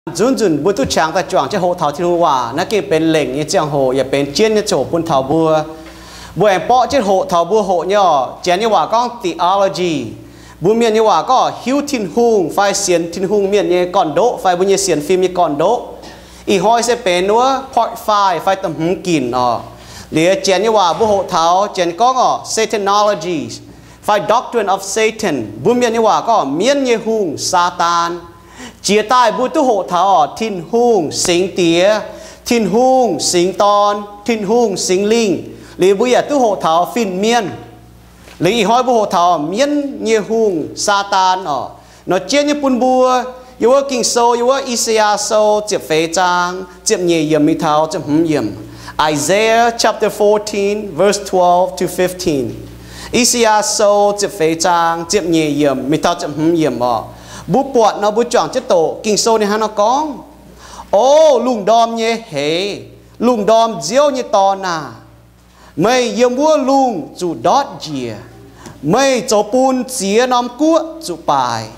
Nzunc nzunc mbuo duqv qangx daaih juangc jienv hoqc taux Tin-Hungh waac, naaiv gengh benx lengc nyei ziangh hoc, yaac benx jienv nyei ziangh hoc bun taux mbuo. Mbuo aengx borqv jienv hoqc taux mbuo hoqc nyei orqc, janx nyei waac gorngv theology. Mbuo mienh nyei waac gorngv hiuv Tin-Hungh fai sienx Tin-Hungh mienh nyei gorn-ndoqv fai mbuo nyei sienx fim nyei gorn-ndoqv. Ih hnoi se benx wuov part five fai da'hmz ginc orqc. Liuz janx nyei waac mbuo hoqc taux janx gorngv orqc, Satanology fai doctrine of Satan. Mbuo mienh nyei waac gorngv mienv nyei hungh, Saadaan. Jiex daaih mbuo duqv hoqc taux orqc, Tin-Hungh Singx Diex, Tin-Hungh Singx Dorn, Tin-Hungh Singx Lingh. Liuz mbuo yaac duqv hoqc taux fin-mienh. Liuz ih hnoi mbuo hoqc taux mienv nyei hungh, Saadaan orqc, nor jienv nyei bun mbuo yiem wuov Ging-Sou, yiem wuov I^saa^yaa Sou ziepc feix zaang ziepc nyeic yiemc mingh taux ziepc hmz yiemc. Isaiah chapter fourteen, verse twelve to fifteen. I^saa^yaa Sou ziepc feix zaang ziepc nyeic yiemc mingh taux ziepc hmz yiemc orqc. Mbuo buatc nor mbuo juangc jienv doqc Ging-Sou ninh hnangv nor gorngv, O lungh ndorm nyei heix, lungh ndorm nziouv nyei dorn aah! Meih yiem wuov lungh zuqc ndortv njiec. Meih zoux bun ziex norm guoqv zuqc baaic.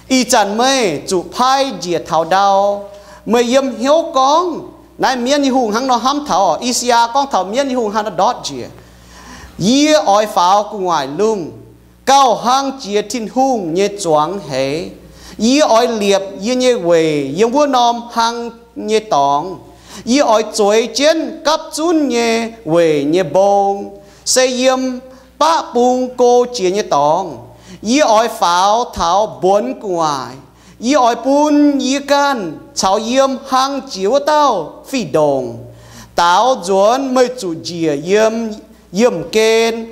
Ih zanc meih zuqc paaiv njiec taux ndau. Meih yiem hnyouv gorngv, naaiv mienv nyei hungh hnangv nor hnamv taux orqc. I^saa^yaa gorngv taux mienv nyei hungh hnangv nor ndortv njiec, Yie oix faaux gu'nguaaic lungh, gauh hlang jiex Tin-Hungh nyei zuangx heix. Yie oix liepc yie nyei weic yiem wuov norm hlang nyei dorngx. Yie oix zueiz jienv gapv zunv nyei weic nyei mbong, se yiem baqv bung go jiex nyei dorngx. Yie oix faaux taux mbuonx gu'nguaaic. Yie oix bun yie ganh caux yiem hlang jiex wuov dauh fih ndongc. Daaux nzuonx meih zuqc njiec yiem yiemh gen,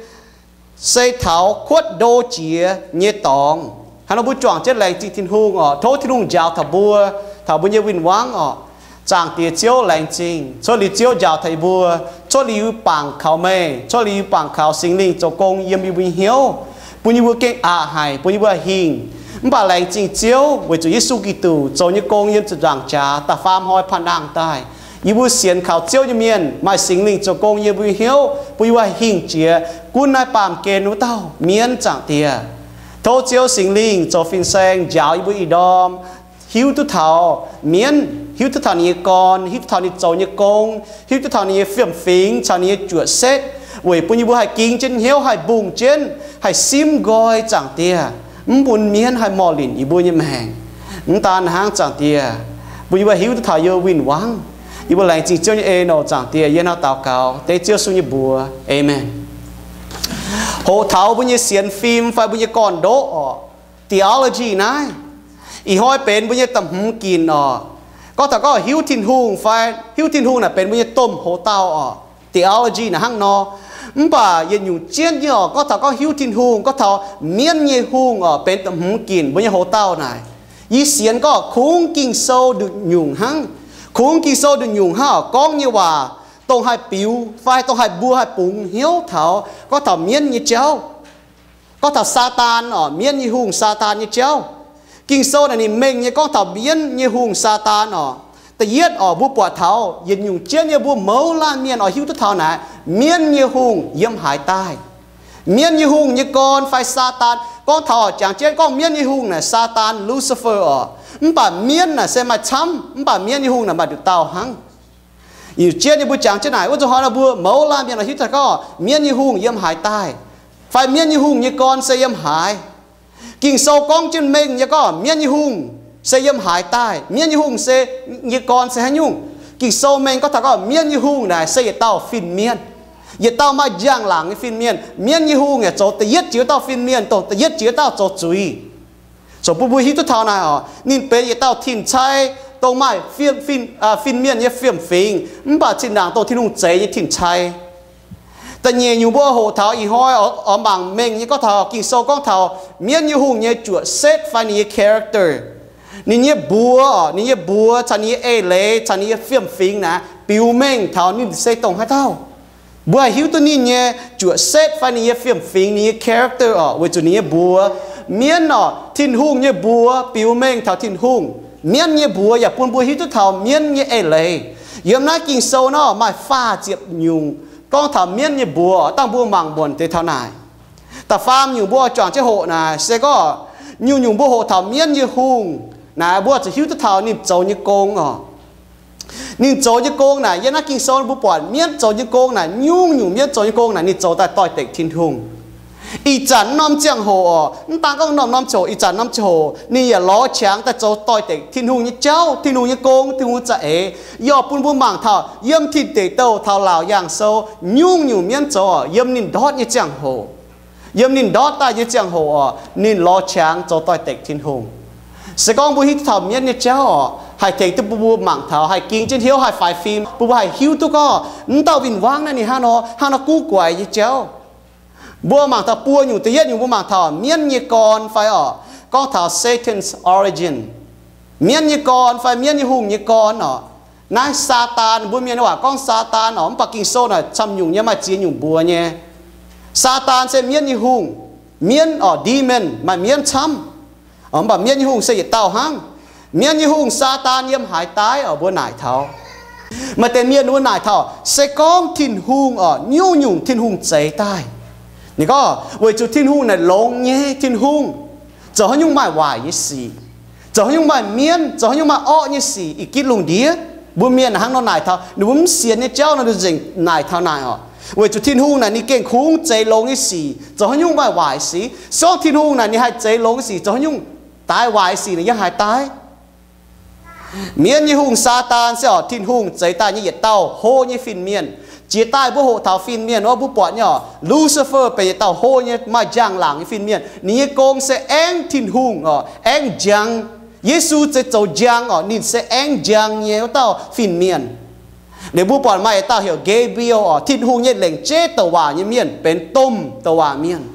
se taux kuotv ndo jiex nyei dorngx. Hnangv nor mbuo juangc jienv laengz zingh Tin-Hungh orqc. Tov Tin-Hungh njaaux taux mbuo, taux mbuo nyei win-wangv orqc. Zaangc Diex Ziouv, laengz zingh cuotv liuz Ziouv njaaux taux yie mbuo, cuotv liuz yie mbuo bangc kaux meih, cuotv liuz yie mbuo bangc kaux Singx Lingh zoux gong yiem yie mbuo nyei hnyouv, bun yie mbuo gengh aqc haic, bun yie mbuo hingh. Mv baac laengz zingh Ziouv weic zuqc Yesu Giduc zoux nyei gong yiem ziepc nzaangc jaax da'faam hnoi paan-nangh daaih. Yie mbuo sienx kaux Ziouv nyei mienh maaih Singx Lingh zoux gong yiem mbuo nyei hnyouv, bun yie mbuo haih hingh jiex gunv naaiv baamh gen wuov dauh mienv, Zaangc Diex. Tov Ziouv Singx Lingh zoux fin-saeng njaaux yie mbuo ih ndorm hiuv duqv taux mienv, hiuv duqv taux ninh nyei gorn, hiuv duqv taux ninh zoux nyei gong, hiuv duqv taux ninh nyei fiem-fingx caux ninh nyei juoqc setv, weic bun yie mbuo haih ging jienv hnyouv, haih mbungh jienv, haih simv nqoi, Zaangc Diex, mv bun mienv haih morh linc yie mbuo nyei maengc. Mv daan hnangv, Zaangc Diex, bun yie mbuo hiuv duqv taux yie mbuo win-wangv. Yie mbuo laengz zingh Ziouv nyei en oc, Zaangc Diex. Yie hnangv daux gaux dengv Ziouv Yesu nyei mbuox, aamen. Hoqc taux mbuo nyei sienx fim fai mbuo nyei gorn-ndoqv orqc, theology naaiv, ih hnoi benx mbuo nyei da'hmz ginc orqc. Gorngv taux gorngv hiuv Tin-Hungh fai hiuv Tin-Hungh naaic benx mbuo nyei domh hoc-dauh orqc. Theology naaic hnangv nor. Mv baac yietc nyungc jienv nyei orqc, gorngv taux gorngv hiuv Tin-Hungh, gorngv taux mienv nyei hungh orqc, benx da'hmz ginc mbuo nyei hoc-dauh naaic. Yie sienx gorngv kungx Ging-Sou nduqc nyungc hnangv. Kungx Ging-Sou nduqc nyungc hnangv orqc, gorngv nyei waac dongh haih biux fai dongh haih mbuo haih bungx hnyouv taux gorngv taux mienv nyei jauv. Gorngv taux Saadaan orqc, mienv nyei hungh Saadaan nyei jauv. Ging-Sou naaic ninh mengh nyei gorngv taux mienv nyei hungh Saadaan orqc. Da'yietv orqc, mbuo buatc taux yietc nyungc jienv nyei mbuo mouz laanh mienh oix hiuv duqv taux naaic, mienv nyei hungh yiem haaix daaih. Mienv nyei hungh nyei gorn fai Saadaan, gorngv taux orqc, jangx jienv gorngv mienv nyei hungh naaic Saadaan, Lucifer orqc. Mv baac mienv naaic se maaih camv, mv baac mienv nyei hungh naaic maaih nduqc dauh hnangv. Yietc nyungc jienv nyei mbuo jangx jienv naaic, wuov zuqc hnoi nor mbuo mouz laanh mienh oix hiuv duqv gorngv mienv nyei hungh yiem haaix daaih, fai mienv nyei hungh nyei gorn se yiem haaix. Ging-Sou gorngv jienv mengh nyei gorngv mienv nyei hungh se yiem haaix daaih, mienv nyei hungh se, nyei gorn se haaix nyungc. Ging-Sou mengh gorngv taux gorngv mienv nyei hungh naaic se yietc dauh fin-mienh. Yietc dauh maaih njang-laangc nyei fin-mienh. Mienv nyei hungh yaac zoux da'yietv jiex wuov dauh fin-mienh, dongh da'yietv jiex wuov dauh zoux zuiz. Zoux bun mbuo hiuv duqv taux naaic orqc, ninh benx yietc dauh tin-cai, dongh maaih fiem-, fin-, fin-mienh nyei fiem-fingx, mv baac zinh ndaangc dongh Tin-Hungh zeix nyei tin-cai. Da'nyeic nyungc mbuo hoqc taux ih hnoi oix mangc mengh nyei gorngv taux Ging-Sou gorngv taux mienv nyei hungh nyei juoqc setv fai ninh nyei character. Ninh nyei mbuox orqc, ninh nyei mbuox caux ninh nyei eix leiz caux ninh nyei fiem-fingx naaic biux mengh taux ninh se dongh haaix dauh. Mbuo haih hiuv duqv ninh nyei juoqc setv fai ninh nyei fiem-fingx, ninh nyei character orqc, weic zuqc ninh nyei mbuox. Mienv orqc, Tin-Hungh nyei mbuox biux mengh taux Tin-Hungh. Mienv nyei mbuox yaac bun mbuo hiuv duqv taux mienv nyei eix leiz. Yiem naaiv Ging-Sou nor maaih faah ziepc nyungc gorngv taux mienv nyei mbuox, dangh mbuo mangc muonc deix taux naaic. Da'faam nyungc mbuo juangc jienv hoqc naaic se gorngv nyungc-nyungc mbuo hoqc taux mienv nyei hungh Naaiv mbuo zuqc hiuv duqv taux ninh zoux nyei gong oc. Ninh zoux nyei gong naaic, yiem naaiv Ging-Sou mbuo buatc mienv zoux nyei gong naaic, nyungc-nyungc mienv zoux nyei gong naaic ninh zoux daaih doix-dekc Tin-Hungh. Ih zanc norm ziangh hoc oc, mv daan gorngv norm-norm ziangh hoc, ih zanc norm ziangh hoc ninh yaac lorz qangx daaih zoux doix-dekc Tin-Hungh nyei jauv, Tin-Hungh nyei gong, Tin-Hungh nyei za'eix. Yie oix bun mbuo mangc taux yiem Tin Deic Douh taux Laauc Yaangh Sou, nyungc-nyungc mienv zoux oc, yiem ninh ndortv nyei ziangh hoc, yiem ninh ndortv daaih nyei ziangh hoc oc, ninh lorz qangx zoux doix-dekc Tin-Hungh. Se gorngv mbuo hiuv duqv taux mienv nyei jauv oc, haih tengx duqv bun mbuo mangc taux, haih ging jienv hnyouv, haih faix fim, bun mbuo haih hiuv duqv gorngv mv dauh win-wangv naaiv ninh hnangv nor, hnangv nor guv guaix nyei jauv. Mbuo mangc taux buo nyungc. Da'yietv nyungc mbuo mangc taux mienv nyei gorn fai oc, gorngv taux Satan's origin, mienv nyei gorn fai mienv nyei hungh nyei gorn oc. Naaiv Saadaan, mbuo mienh waac gorngv Saadaan oc, mv baac Ging-Sou naaic camv nyungc nyei, maaih ziex nyungc mbuox nyei. Saadaan se mienv nyei hungh. Mienv oc, demon, maaih mienv camv, mv baac mienv nyei hungh se yietc dauh hnangv. Mienv nyei hungh Saadaan yiem haaix daaih oc? Mbuo naaic taux, maaih deix mienh mbuo naaic taux se gorngv Tin-Hungh oc, nyungc-nyungc Tin-Hungh zeix daaih, ninh gorngv weic zuqc Tin-Hungh naaic longx nyei Tin-Hungh, zoux haaix nyungc maaih waaic nyei sic, zoux haaix nyungc maaih mienv, zoux haaix nyungc maaih orqv nyei sic, ih gitv lungh ndiev. Mbuo mienh hnangv nor naaic taux, ninh mbuo mv sienx nyei jauv nor, ninh nzengc naaic taux naaic oc, weic zuqc Tin-Hungh naaic ninh gengh kungx zeix longx nyei sic, zoux haaix nyungc maaih waaic sic. Se gorngv Tin-Hungh naaic ninh haih zeix longx nyei sic, zoux haaix nyungc daaih waaic sic naaic yiem haaix daaih? Mienv nyei hungh Saadaan se oc, Tin-Hungh zeix daaih nyei yietc dauh hlo nyei fin-mienh. Jiex daaih mbuo hoqc taux fin-mienh wuov, mbuo buatc nyei oc, Lucifer benx yietc dauh hlo nyei maaih njang-laangc nyei fin-mienh. Ninh nyei gong se aengv Tin-Hungh oc, aengv njang. Yesu se zoux njang oc, ninh se aengv njang nyei wuov dauh fin-mienh. Liuz mbuo buatc maaih yietc dauh heuc Gabriel oc, Tin-Hungh nyei lengc jeiv douc waac nyei mienh, benx domh douc waac mienh.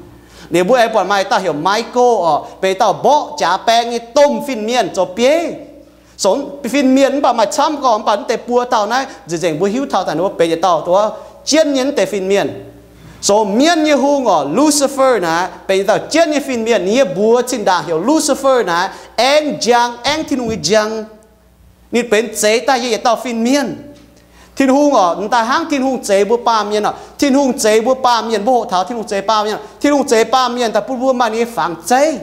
Liuz mbuo aengx buatc maaih yietc dauh heuc Michael oc, benx dauh mborqv jaax baeng nyei domh fin-mienh zoux bieiv. Sou fin-mienh mv baac maaih camv gorqv, mv baac mv deix buo dauh naaiv nzengc-nzengc mbuo hiuv taux daaih ninh mbuo benx yietc dauh duqv jienv nyei mv deix fin-mienh. Sou mienv nyei hungh oc, Lucifer naaiv benx yietc dauh jienv nyei fin-mienh. Ninh nyei mbuox zinh ndaangc heuc Lucifer naaiv, aengv njang, aengv Tin-Hungh nyei njang. Ninh benx zeix daaih nyei yietc dauh fin-mienh. Tin-Hungh oc, m'daaih hnangv Tin-Hungh zeix mbuo baamh mienh oc. Tin-Hungh zeix mbuo baamh mienh, mbuo hoqc taux Tin-Hungh zeix baamh mienh. Tin-Hungh zeix baamh mienh daaih bun mbuo maaih ninh nyei fangx zeiv.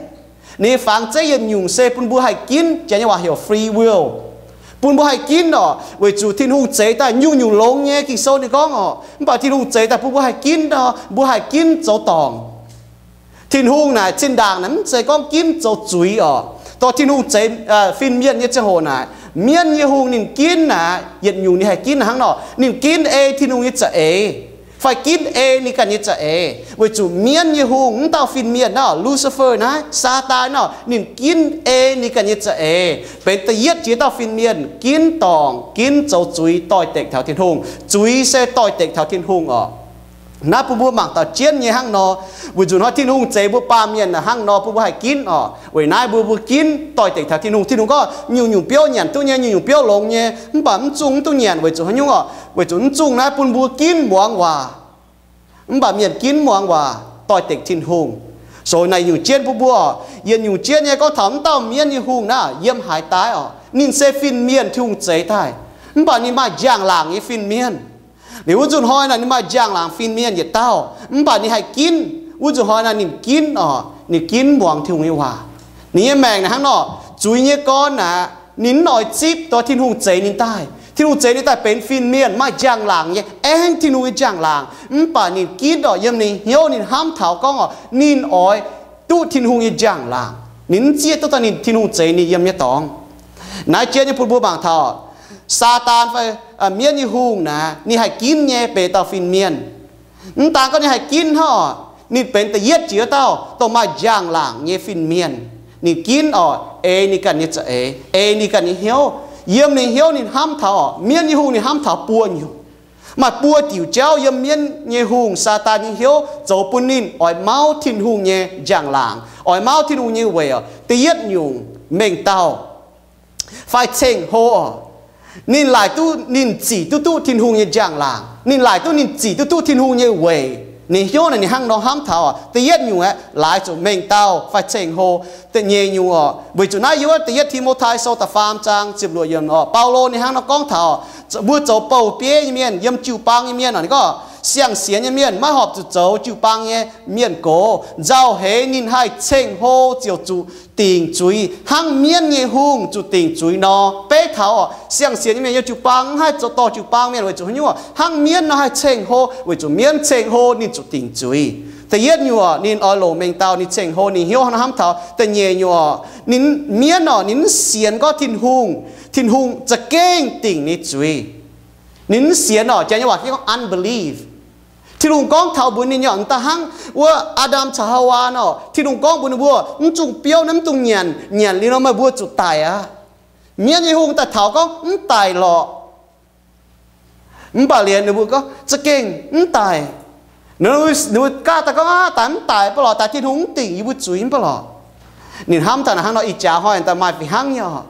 Ninh nyei fangx zeiv yietc nyungc se bun mbuo haih ginv, Janx nyei waac heuc free will, bun mbuo haih ginv oc. Weic zuqc Tin-Hungh zeix daaih nyungc-nyungc longx nyei, Ging-Sou ninh gorngv oc, mv baac Tin-Hungh zeix daaih bun mbuo haih ginv nor, mbuo haih ginv zoux dorngc. Tin-Hungh naaic zinh ndaangc naaic mv zeiz gorngv ginv zoux zuiz oc. Dorh Tin-Hungh zeix fin-mienh nyei ziangh hoc naaic, mienv nyei hungh ninh ginv naaic, yietc nyungc ninh haih ginv hnangv nor, ninh ginv ei Tin-Hungh nyei za'eix, fai ginv ei ninh ganh nyei za'eix. Weic zuqc mienv nyei hungh, mv dauh fin-mienh naaiv, Lucifer naaiv, Saadaan naaiv, ninh ginv ei ninh ganh nyei za'eix, benx da'yietv jiex dauh fin-mienh ginv dorngc, ginv zoux zuiz doix-dekc taux Tin-Hungh. Zuiz se doix-dekc taux Tin-Hungh oc. Naaiv bun mbuo mangc taux jienv nyei hnangv nor. Weic zuqc hnoi Tin-Hungh zeix mbuo baamh mienh hnangv nor bun mbuo haih ginv oc. Weic naaiv mbuo, mbuo ginv doix-dekc taux Tin-Hungh. Tin-Hungh gorngv nyungc-nyungc biouv nyanc duqv nyei, nyungc-nyungc biouv longx nyei, mv baac mv zungh mv duqv nyanc. Weic zuqc haaix nyungc oc? Weic zuqc mv zungh naaiv bun mbuo ginv muangx waac. Mv baac mienh ginv muangx waac doix-dekc Tin-Hungh. Sou naaiv nyungc jienv bun mbuo, yietc nyungc jienv nyei gorngv taux mv dauh mienv nyei hungh naaiv yiem haaix daaih oc. Ninh se fin-mienh Tin-Hungh zeix daaih, mv baac ninh maaih njang-laangc nyei fin-mienh. Liuz wuov nzunc hnoi naaic ninh maaih njang-laangc fin-mienh yietc dauh, mv baac ninh haih ginv. Wuov nzunc hnoi naaic ninh ginv oc, ninh ginv muangx Tin-Hungh nyei waac. Ninh nyei maengc naaic hnangv nor, zuiz nyei gorn naaic, ninh mv oix zipv dongh Tin-Hungh zeix ninh daaih. Tin-Hungh zeix ninh daaih benx fin-mienh maaih njang-laangc nyei, aengv Tin-Hungh nyei njang-laangc. Mv baac ninh ginv oc, yiem ninh hnyouv ninh hnamv taux gorngv oc, ninh oix duqv Tin-Hungh nyei njang-laangc. Ninh mv zieqv duqv daaih ninh Tin-Hungh zeix ninh yiem nyei dorngx. Naaiv jienv nyei bun mbuo mangc taux Saadaan fai mienv nyei hungh naaic, ninh haih ginv nyei benx dauh fin-mienh. Mv daan gorngv ninh haih ginv hnangv, ninh benx da'yietv jiex dauh dongh maaih njang-laangc nyei fin-mienh. Ninh ginv oc, ei ninh ganh nyei za'eix, ei ninh ganh nyei hnyouv. Yiem ninh hnyouv ninh hnamv taux oc, mienv nyei hungh ninh hnamv taux buo nyungc. Maaih buo diuc jauv yiem mienv nyei hungh Saadaan nyei hnyouv zoux bun ninh oix mauv Tin-Hungh nyei njang-laangc, oix mauv Tin-Hungh nyei weic oc. Da'yietv nyungc, mengh dauh fai ceng-hlo oc. Ninh laaic duqv ninh zic duqv duqv Tin-Hungh nyei njang-laangc. Ninh laaic duqv ninh zic duqv duqv Tin-Hungh nyei weic. Ninh hnyouv naaic ninh hnangv nor hnamv taux oc. Da'yietv nyungc aeqv, laaix zuqc mengh dauh fai ceng-hlo. Da'nyeic nyungc oc, weic zuqc naaiv yiem wuov Da'yietv Ti^mo^tai Sou da'faam zaang ziepc luoqc yiemc oc, Baulo ninh hnangv nor gorngv taux mbuo zoux bou-bieiv nyei mienh, yiem jiu-baang nyei mienh oc, ninh gorngv siang-sienx nyei mienh, maiv horpc zuqc zoux jiu-baang nyei mienh gox. Nzauh heix ninh haih ceng-hlo ziouc zuqc dingc zuiz, hnangv mienv nyei hungh zuqc dingc zuiz nor. Beiv taux siang-sienx nyei mienh yiem jiu-baang mv haih zoux dorh jiu-baang mienh weic zuqc haaix nyungc? Hnangv mienv nor haih ceng-hlo, weic zuqc mienv ceng-hlo ninh zuqc dingc zuiz. Da'yietv nyungc, ninh oix longc mengh dauh, ninh ceng-hlo, ninh hnyouv hnangv nor hnamv taux. Da'nyeic nyungc, ninh mienv orqc, ninh mv sienx gorngv Tin-Hungh, Tin-Hungh za'gengh dingc ninh zuiz. Ninh mv sienx orqc, Janx nyei waac gorngv unbelief. Tin-Hungh gorngv taux mbuox ninh nyei orqc, da'hnangv wuov Aa^ndam caux Haawaa nor, Tin-Hungh gorngv mbuox ninh mbuo, mv zungh biouv naaiv, mv dungx nyanc, nyanc liuz nor meih mbuo zuqc daic aqv. Mienv nyei hungh daaih taux gorngv mv daic lorqc. Mv baac liuz ninh mbuo gorngv za'gengh mv daic. Ninh mbuo gaav daaih gorngv, Aav, daic mv daic mv baac lorqc, daic Tin-Hungh mv dingc yie mbuo zuiz mv baac lorqc. Ninh hnamv taux naaic hnangv nor, ih jaax hnoi daaih maaih fih hnangv nyei orqc.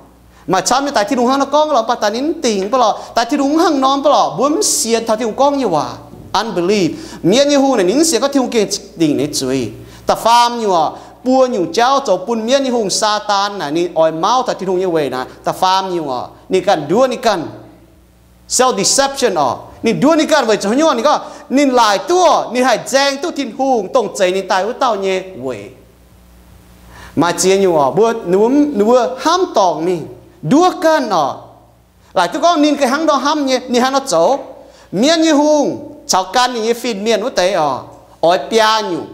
Maaih camv nyei daic Tin-Hungh hnangv nor gorngv lorqc, mv baac daic ninh mv dingc mv baac lorqc, daic Tin-Hungh mv hnangv nor mv baac lorqc, mbuo mv sienx taux Tin-Hungh gorngv nyei waac. Unbelief. Mienv nyei hungh naaic ninh mv sienx gorngv Tin-Hungh gengh dingc ninh zuiz. Da'faam nyungc orqc, buo nyungc jauv zoux bun mienv nyei hungh Saadaan naaic ninh oix mauv taux Tin-Hungh nyei weic naaic. Da'faam nyungc orqc, ninh ganh nduov ninh ganh. Self-deception orqc, ninh nduov ninh ganh weic zuqc haaix nyungc? Ninh gorngv ninh laaic duqv, ninh haih nzaeng duqv Tin-Hungh dongh zeix ninh daaih wuov dauh nyei weic. Maaih ziex nyungc orqc, mbuo, ninh mbuo hnamv dorngc mingh, nduov ganh orqc, laaic duqv gorngv ninh ganh hnangv nor hnamv nyei, ninh hnangv nor zoux. Mienv nyei hungh caux gan ninh nyei fin-mienh wuov deix orqc, oix biaa nyungc.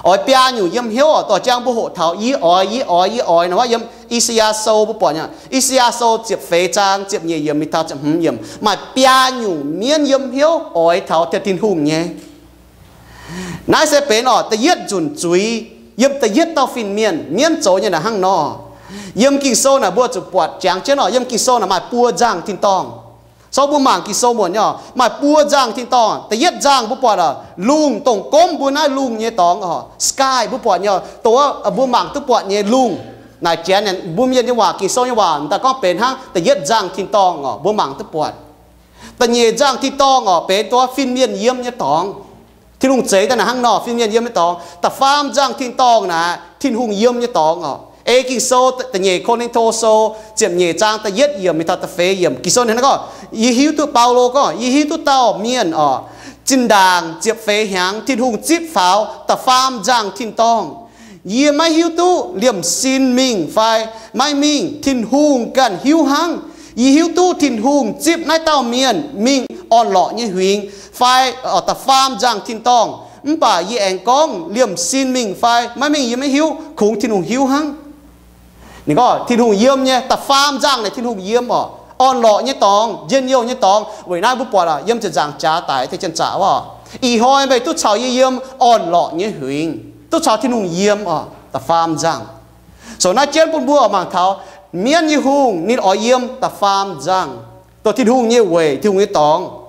Oix biaa nyungc yiem hnyouv orqc, dorh jangv mbuo hoqc taux yie oix, yie oix, yie oix nor, yiem I^saa^yaa Sou mbuo buatc nyei. I^saa^yaa Sou ziepc feix zaang ziepc nyeic yiemc mingh taux ziepc hmz yiemc maaih biaa nyungc mienv yiem hnyouv oix taux Tin-Hungh nyei. Naaiv se benx orqc, da'yietv nzunc zuiz yiem da'yietv dauh fin-mienh, mienv zoux nyei naaic hnangv nor. Yiem Ging-Sou naaic mbuo zuqc buatc jangx jienv orqc, yiem Ging-Sou naaic maaih buo nzangh tin-dorngh. Sou mbuo mangc Ging-Sou muonc nyei orqc, maaih buo nzangh tin-dorngh. Da'yietv nzangh mbuo buatc orqc, lungh dongh gomv mbuo naaiv lungh nyei dorngx orqc, sky mbuo buatc nyei orqc, dongh mbuo mangc duqv buatc nyei lungh. Naaic janx mbuo mienh nyei waac, Ging-Sou nyei waac daaih gorngv benx hnangv da'yietv nzangh tin-dorngh orqc, mbuo mangc duqv buatc. Da'nyeic nzangh tin-dorngh orqc, benx dongh fin-mienh yiem nyei dorngx. Tin-Hungh zeix daaih naaic hnangv nor, fin-mienh yiem nyei dorngx. Da'faam nzangh tin-dorngh naaic, Tin-Hungh yiem nyei dorngx orqc. Ei Ging-Sou da'nyeic Ko^lin^to Sou ziepc nyeic zaang da'yietv yiemc mingh taux da'feix yiemc, Ging-Sou ninh gorngv, yie hiuv duqv, Baulo gorngv, yie hiuv duqv dauh mienh orqc, zinh ndaangc ziepc feix hnyangx Tin-Hungh zipv faaux da'faam nzangh tin-dorngh. Yie maiv hiuv duqv liemh sin mingh fai maiv mingh, Tin-Hungh ganh hiuv hnangv. Yie hiuv duqv Tin-Hungh zipv naaiv dauh mienh mingh orn-lorqc nyei huingx fai da'faam nzangh tin-dorngh. Mv baac yie aengx gorngv liemh sin mingh fai maiv mingh yie maiv hiuv, kungx Tin-Hungh hiuv hnangv. Ninh gorngv Tin-Hungh yiem nyei, da'faam nzangh naaic Tin-Hungh yiem orqc. Orn-lorqc nyei dorngx, njien-youh nyei dorngx, weic naaiv mbuo buatc aac, yiem ziepc nzaangc jaax daic, janx-zaqc orqc. Ih hnoi meih duqv caux yie yiem orn-lorqc nyei huingx, duqv caux Tin-Hungh yiem orqc, da'faam nzangh. So naaiv jienv bun mbuo mangc taux mienv nyei hungh ninh oix yiem da'faam nzangh, dongh Tin-Hungh nyei weic, Tin-Hungh nyei dorngx.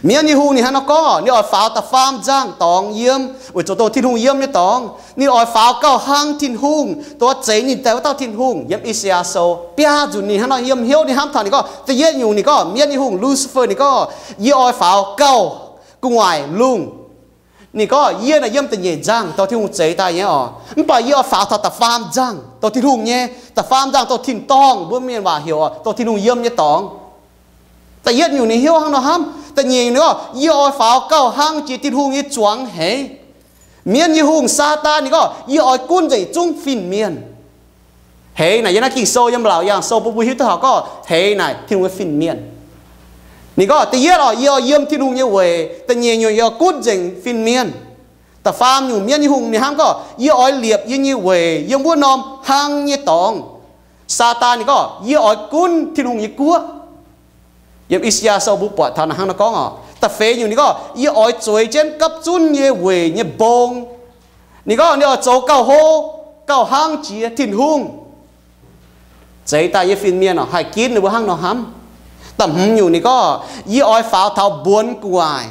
Mienv nyei hungh ninh hnangv nor gorngv, ninh oix faaux da'faam nzangh dorngx yiem, weic zuqc dongh Tin-Hungh yiem nyei dorngx. Ninh oix faaux gauh hnangv Tin-Hungh, dongh zeix ninh daaih wuov dauh Tin-Hungh. Yiem I^saa^yaa Sou biaa nzunc ninh hnangv nor yiem hnyouv, ninh hnamv taux ninh gorngv, da'yietv nyungc ninh gorngv, mienv nyei hungh Lucifer ninh gorngv, yie oix faaux gauh gu'nguaaic lungh. Ninh gorngv, yie naaic yiem da'nyeic nzangh dongh Tin-Hungh zeix daaih nyei orqc, mv baac yie oix faaux taux da'faam nzangh dongh Tin-Hungh nyei, da'faam nzangh dongh tin-dorngh, mbuo mienh waac heuc dongh Tin-Hungh yiem nyei dorngx. Da'yietv nyungc ninh hnyouv hnangv nor hnamv. Da'nyeic nyungc ninh gorngv, yie oix faaux gauh hnangv jiex Tin-Hungh nyei zuangx heix. Mienv nyei hungh Saadaan ninh gorngv, yie oix gunv nzengc zungv fin-mienh. Heix naaic yiem naaiv Ging-Sou, yiem Laauc Yaangh Sou bun mbuo hiuv duqv taux gorngv heix naaic Tin-Hungh nyei fin-mienh. Ninh gorngv, da'yietv orqc, yie oix yiem Tin-Hungh nyei weic. Da'nyeic nyungc yie oix gunv nzengc fin-mienh. Da'faam nyungc mienv nyei hungh ninh hnamv gorngv, yie oix liepc yie nyei weic yiem wuov norm hlang nyei dorngx. Saadaan ninh gorngv, yie oix gunv Tin-Hungh nyei guoqv. Yiem I^saa^yaa Sou mbuo buatc taux naaic hnangv nor gorngv orqc. Da'feix nyungc ninh gorngv, yie oix zueiz jienv gapv zunv nyei weic nyei mbong. Ninh gorngv ninh oix zoux gauh hlo, gauh hnangv jiex Tin-Hungh. Zeix daaih nyei fin-mienh orqc, haih ginv ninh mbuo hnangv nor hnamv. Da'hmz nyungc ninh gorngv, yie oix faaux taux mbuonx gu'nguaaic,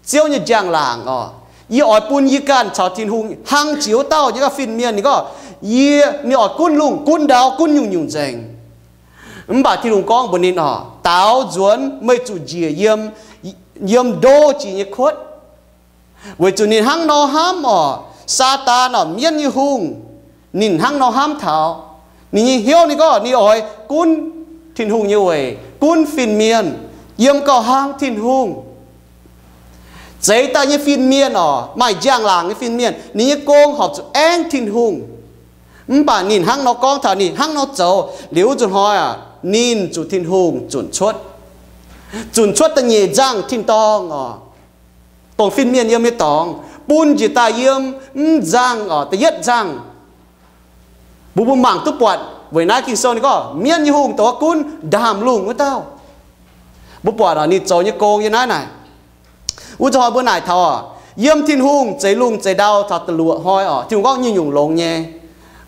Ziouv nyei njang-laangc orqc. Yie oix bun yie ganh caux Tin-Hungh hnangv jiex wuov dauh nyei ganh fin-mienh. Ninh gorngv, yie, ninh oix gunv lungh, gunv ndau, gunv nyungc-nyungc nzengc. Mv baac Tin-Hungh gorngv mbuox ninh orqc, daaux nzuonx meih zuqc njiec yiem, yiem ndo jiex nyei kuotv. Weic zuqc ninh hnangv nor hnamv orqc, Saadaan orqc, mienv nyei hungh, ninh hnangv nor hnamv taux. Ninh nyei hnyouv ninh gorngv ninh oix gunv Tin-Hungh nyei weic, gunv fin-mienh, yiem gauh hnangv Tin-Hungh. zeix daaih nyei fin-mienh oc, maaih njang-laangc nyei fin-mienh, ninh nyei gong horpc zuqc aengv Tin-Hungh. Mv baac ninh hnangv nor gorngv taux ninh hnangv nor zoux liuz, wuov nzunc hnoi aac, ninh zuqc Tin-Hungh zunc cuotv, zunc cuotv da'nyeic nzangh tin-dorngh oc, dongh fin-mienh yiem nyei dorngx, bun njiec daaih yiem mv nzangh oc, da'yietv nzangh. Mbuo mbuo mangc duqv buatc weic naaiv Ging-Sou ninh gorngv mienv nyei hungh dongh wuov gunv ndaamv-lungh wuov dauh. Mbuo buatc oc, ninh zoux nyei gong yiem naaiv naaic. Wuov nzunc hnoi mbuo naaic taux oc, yiem Tin-Hungh zeix lungh zeix ndau taux da'luoqc hnoi oc, Tin-Hungh gorngv nyungc-nyungc longx nyei.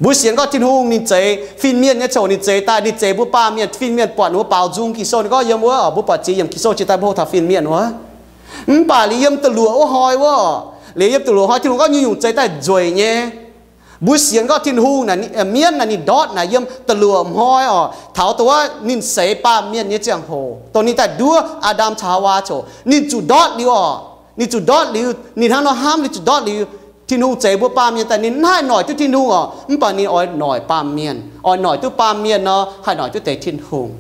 Mbuo sienx gorngv Tin-Hungh ninh zeix fin-mienh nyei ziangh hoc ninh zeix daaih, ninh zeix mbuo baamh mienh, fin-mienh buatc ninh mbuo baaux nzung. Ging-Sou ninh gorngv yiem wuov oc, mbuo buatc ziex yiemc Ging-Sou jiex daaih mbuo hoqc taux fin-mienh wuov. Mv baac liuz yiem da'luoqc wuov hnoi wuov, liuz yiem da'luoqc hnoi Tin-Hungh gorngv nyungc-nyungc zeix daaih nzueic nyei. Mbuo sienx gorngv Tin-Hungh naaic, mienv naaic ninh ndortv naaic yiem da'luoqc hnoi oc, taux dongh wuov ninh seix baamh mienh nyei ziangh hoc, dongh ninh daaih nduov Aa^ndam caux Haawaa ziangh hoc, ninh zuqc ndortv liuz oc. Ninh zuqc ndortv liuz, ninh hnangv nor hnamv ninh zuqc ndortv liuz, Tin-Hungh zeix mbuo baamh mienh daaih, ninh mv haih noic duqv Tin-Hungh oc, mv baac ninh oix noic baamh mienh, oix noic duqv baamh mienh nor haih noic duqv deix Tin-Hungh.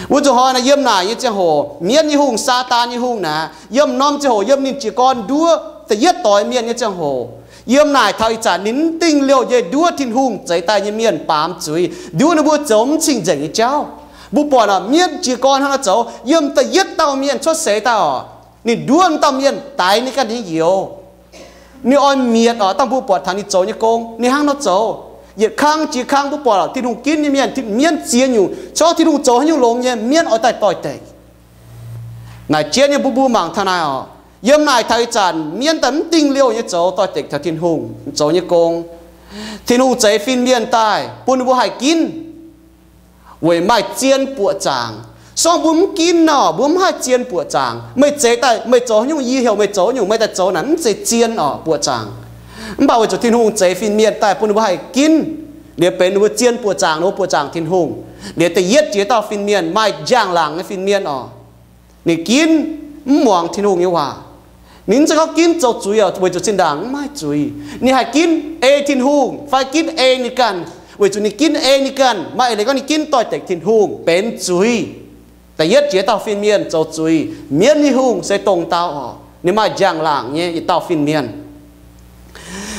Wuov nzunc hnoi naaic yiem naaic nyei ziangh hoc, mienv nyei hungh, Saadaan nyei hungh naaic, yiem norm ziangh hoc yiem ninh jiez gorn nduov da'yietv doix mienh nyei ziangh hoc, yiem naaic taux ih zanc ninh mv dingh liouh nyei nduov Tin-Hungh zeix daaih nyei mienh baamz zuiz, nduov ninh mbuo zoux mv cing-nzengc nyei jauv. Mbuo buatc oc, mienv jiez gorn hnangv nor zoux, yiem da'yietv dauh mienh cuotv seix daaih oc, ninh nduov wuov dauh mienh daix ninh ganh nyei youz. Ninh oix mietc oc, dangh mbuo buatc taux ninh zoux nyei gong, ninh hnangv nor zoux. Yietc kang jiex kang mbuo buatc oc, Tin-Hungh ginv nyei mienh, mienv ziex nyungc, corc Tin-Hungh zoux haaix nyungc longx nyei, mienv oix daaih doix-dekc. Naaic jienv nyei mbuo mbuo mangc taux naaic oc, yiem naaic taux ih zanc mienv daaih mv dingh liouh nyei zoux doix-dekc taux Tin-Hungh zoux nyei gong. Tin-Hungh zeix fin-mienh daaih bun ninh mbuo haih ginv weic maaih zien buoqc zaangc. Sorng mbuo mv ginv nor, mbuo mv haih zien buoqc zaangc. Meih zeix daaih, meih zoux haaix nyungc, yie heuc meih zoux haaix nyungc, meih daaih zoux naaic mv zeiz zien oc, buoqc zaangc. Mv baac weic zuqc Tin-Hungh zeix fin-mienh daaih bun ninh mbuo haih ginv, liuz benx ninh mbuo zien buoqc zaangc, ninh mbuo buoqc zaangc Tin-Hungh. Liuz da'yietv jiex dauh fin-mienh maaih njang-laangc nyei fin-mienh oc, ninh ginv mv muangx Tin-Hungh nyei waac. Ninh mv zeiz gorngv ginv zoux zuiz oc, weic zuqc zinh ndaangc mv maaih zuiz. Ninh haih ginv ei Tin-Hungh fai ginv ei ninh ganh, weic zuqc ninh ginv ei ninh ganh, maaih eix leiz gorngv ninh ginv doix-dekc Tin-Hungh benx zuiz. Da'yietv jiex dauh fin-mienh zoux zuiz, mienv nyei hungh se dongh dauh oc, ninh maaih njang-laangc nyei yietc dauh fin-mienh.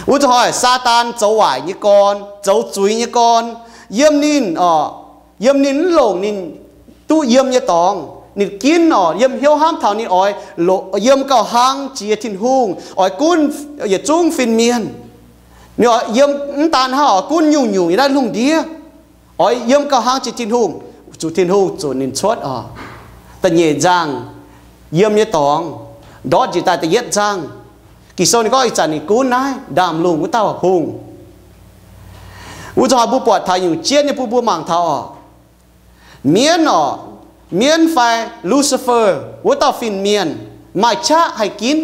Wuov nzunc hnoi Saadaan zoux waaic nyei gorn, zoux zuiz nyei gorn, yiem ninh oc, yiem ninh mv longc ninh duqv yiem nyei dorngx, ninh ginv oc, yiem hnyouv hnamv taux ninh oix yiem gauh hlang jiex Tin-Hungh, oix gunv yietc zungv fin-mienh. Ninh oix yiem mv daan hnangv, oix gunv nyungc-nyungc yiem naaiv lungh ndiev, oix yiem gauh hlang jiex Tin-Hungh, zuqc Tin-Hungh zunc ninh cuotv oc. Da'nyeic nzangh yiem nyei dorngx, ndortv njiec daaih da'yietv nzangh. Ging-Sou ninh gorngv ih zanc ninh gunv naaiv ndaamv-lungh wuov dauh hungh. Wuov nzunc hnoi mbuo buatc taux nyungc jienv nyei bun mbuo mangc taux oc, mienv oc, mienv fai Lucifer wuov dauh fin-mienh maaih qaqv haih ginv.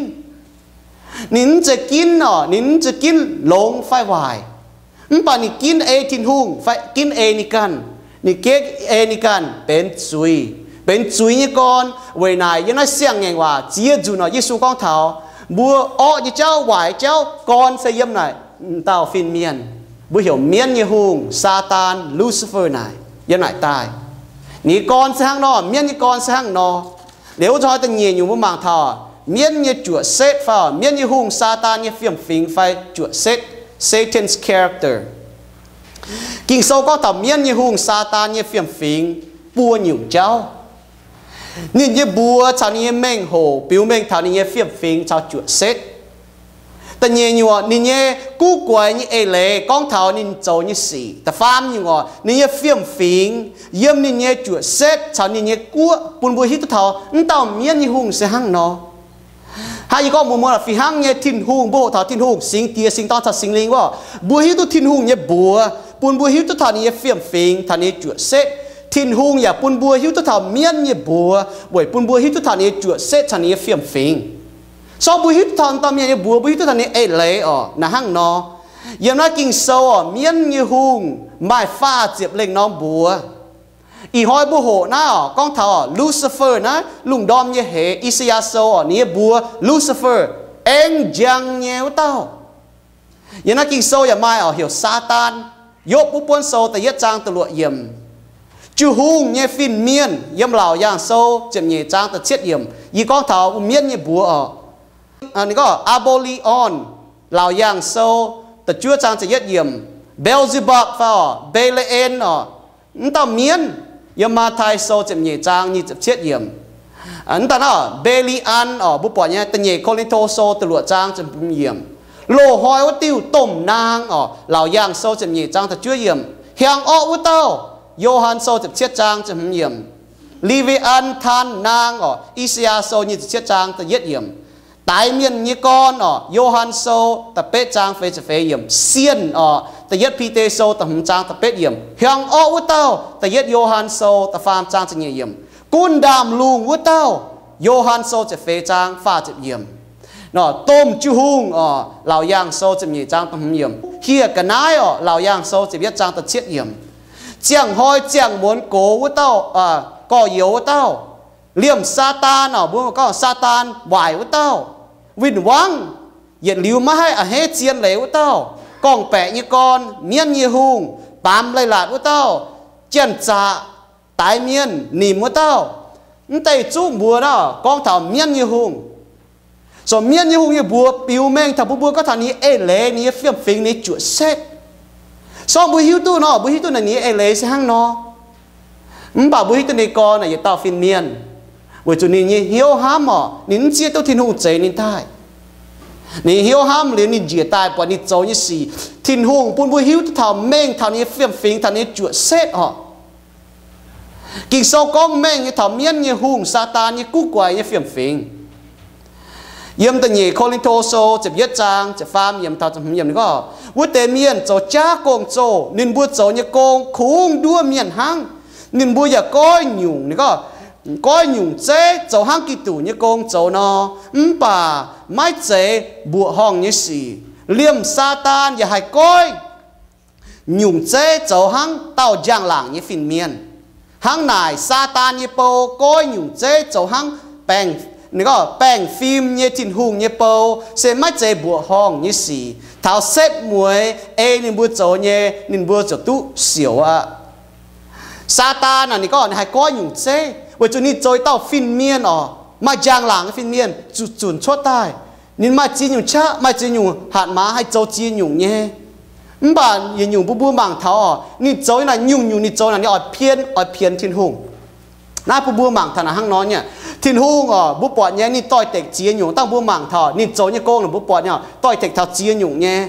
Ninh mv zeiz ginv oc, ninh mv zeiz ginv longx fai waaic. Mv baac ninh ginv ei Tin-Hungh fai ginv ei ninh ganh. Ninh ginv ei ninh ganh benx zuiz, benx zuiz nyei gorn. Weic naaic yiem naaiv Siang-Ngaengc Waac ziex nzunc oc, Yesu gorngv taux mbuo orqv nyei jauv, waaic jauv gorn se yiem naaic dauh fin-mienh, mbuo heuc mienv nyei hungh, Saadaan, Lucifer naaic, yiem naaic daaih. Ninh nyei gorn se hnangv nor, mienv nyei gorn se hnangv nor. Liuz wuov nzunc hnoi da'nyeic nyungc mbuo mangc taux mienv nyei juoqc setv fai mienv nyei hungh, Saadaan nyei fiem-fingx fai juoqc setv, Satan's character. Ging-Sou gorngv taux mienv nyei hungh, Saadaan nyei fiem-fingx, buo nyungc jauv. Ninh nyei mbuox caux ninh nyei mengh hoc biux mengh taux ninh nyei fiem-fingx caux juoqc setv. Da'nyeic nyungc, ninh nyei guv guaix nyei eix leiz gorngv taux ninh zoux nyei sic. Da'faam nyungc oc, ninh nyei fiem-fingx yiem ninh nyei juoqc setv caux ninh nyei guoqv bun mbuo hiuv duqv taux m'dauh mienv nyei hungh se hnangv nor. Hnangv yie gorngv mbuox mbuo, fih hnangv nyei Tin-Hungh, mbuo hoqc taux Tin-Hungh, Singx Diex, Singx Dorn caux Singx Lingh wuov, mbuo hiuv duqv Tin-Hungh nyei mbuox bun mbuo hiuv duqv taux ninh nyei fiem-fingx caux ninh nyei juoqc setv. Tin-Hungh yaac bun mbuo hiuv duqv taux mienv nyei mbuox weic bun mbuo hiuv duqv taux ninh nyei juoqc setv caux ninh nyei fiem-fingx. Sorng mbuo hiuv duqv taux dauh mienh nyei mbuox, mbuo hiuv duqv taux ninh eix leiz oc, naaic hnangv nor. Yiem naaiv Ging-Sou oc, mienv nyei hungh maaih faah ziepc lengh norm mbuox. Ih hnoi mbuo hoqc naaiv oc, gorngv taux Lucifer naaiv, lungh ndorm nyei heix, I^saa^yaa Sou oc, ninh nyei mbuox Lucifer, aengv njang nyei wuov dauh. Yiem naaiv Ging-Sou yaac maaih oc, heuc Saadaan. Yopv wuov buonv sou da'yietv zaang da'luoqc yiemc, jiu-hungh nyei fin-mienh, yiem Laauc Yaangh Sou ziepc nyeic zaang da'cietv yiemc, yie gorngv taux mienv nyei mbuox oc. ninh gorngv Aa^mbo^li^on, Laauc Yaangh Sou, da'juov zaang ziepc yietv yiemc. Beelzebub fai orqc, Mbe^le^en orqc, mv dauh mienv, yiem Matv^tai Sou ziepc nyeic zaang nyic ziepc cietv yiemc. Mv daaih naaiv Mbe^li^an orqc, mbuo buatc nyei da'nyeic Ko^lin^to Sou da'luoqc zaang ziepc hmz yiemc. Loz-hnoi wuov diuh domh naang orqc, Laauc Yaangh Sou ziepc nyeic zaang da'juov yiemc. Hiaang orqv wuov dauh, Yo^han Sou ziepc cietv zaang ziepc hmz yiemc. Li^we^an, taan naang orqc, I^saa^yaa Sou nyic ziepc cietv zaang da'yietv yiemc. Daix mienh nyei gorn orqc, Yo^han Sou da'betv zaang feix ziepc feix yiemc. Sienh orqc, da'yietv Bide Sou da'hmz zaang da'betv yiemc. Hiaang orqv wuov dauh, da'yietv Yo^han Sou da'faam zaang ziepc nyeic yiemc. Gunv ndaamv-lungh wuov dauh, Yo^han Sou ziepc feix zaang faah ziepc yiemc. Nor domh jiu-hungh orqc, Laauc Yaangh Sou ziepc nyeic zaang da'hmz yiemc. Hieh ga'naaiv orqc, Laauc Yaangh Sou ziepc yietv zaang da'cietv yiemc. Ziangh hnoi ziangh muonz gox wuov dauh, gorx-youz wuov dauh, liemh Saadaan orqc, mbuo gorngv Saadaan waaic wuov dauh, win-wangv, yietc liuz maiv haih a'hneiv zien leiz wuov dauh, gorngv-baeqc nyei gorn, mienv nyei hungh, baamz leiz-latc wuov dauh, janx-zaqc, daix mienh nimc wuov dauh. Mv deix zuqv mbuox nor gorngv taux mienv nyei hungh. So mienv nyei hungh nyei mbuox biux mengh taux mbuo, mbuo gorngv taux ninh nyei eix leiz, ninh nyei fiem-fingx, ninh nyei juoqc setv. So mbuo hiuv duqv nor, mbuo hiuv duqv naaic ninh nyei eix leiz se hnangv nor. Mv baac mbuo hiuv duqv ninh gorn naaic yietc dauh fin-mienh, weic zuqc ninh nyei hnyouv hnamv orqc, ninh mv zieqv duqv Tin-Hungh zeix ninh daaih. Ninh hnyouv hnamv liuz ninh njiec daaih buatc ninh zoux nyei sic. Tin-Hungh bun mbuo hiuv duqv taux mengh taux ninh nyei fiem-fingx, taux ninh nyei juoqc setv orqc. Ging-Sou gorngv mengh nyei taux mienv nyei hungh, Saadaan, nyei guv guaix nyei fiem-fingx. Yiem da'nyeic Ko^lin^to Sou ziepc yietv zaang ziepc faam yiemc taux ziepc hmz yiemc ninh gorngv, wuov deix mienh zoux jaav gong-zoh, ninh mbuo zoux nyei gong kungx nduov mienh hnangv. Ninh mbuo yaac goiv nyungc, ninh gorngv, goiv nyungc zeiv zoux hnangv Giduc nyei gong zoux nor, mv baac maiv zeiz mbuoqc horngh nyei sic. Liemh Saadaan yaac haih goiv nyungc zeiv zoux hnangv dauh njang-laangc nyei fin-mienh. Hnangv naaic, Saadaan nyei bou goiv nyungc zeiv zoux hnangv baengh, ninh gorngv baengh fim nyei Tin-Hungh nyei bou, se maiv zeiz mbuoqc horngh nyei sic. Taux setv mueiz ei ninh mbuo zoux nyei, ninh mbuo ziouc duqv siouc aqv. Saadaan naaic ninh gorngv ninh haih goiv nyungc zeiv weic zuqc ninh zoux dauh fin-mienh orqc, maaih njang-laangc nyei fin-mienh zuqc zunc cuotv daaih. Ninh maaih ziex nyungc qaqv, maaih ziex nyungc hatc maaz haih zoux ziex nyungc nyei. Mv baac yietc nyungc mbuo mbuo mangc taux orqc, ninh zoux naaic nyungc-nyungc ninh zoux naaic ninh oix pien, oix pienx Tin-Hungh. Naaiv bun mbuo mangc taux naaic hnangv nor nyei. Tin-Hungh orqc, mbuo buatc nyei ninh doix-dekc ziex nyungc. Dangh mbuo mangc taux ninh zoux nyei gong naaic mbuo buatc nyei doix-dekc taux ziex nyungc nyei.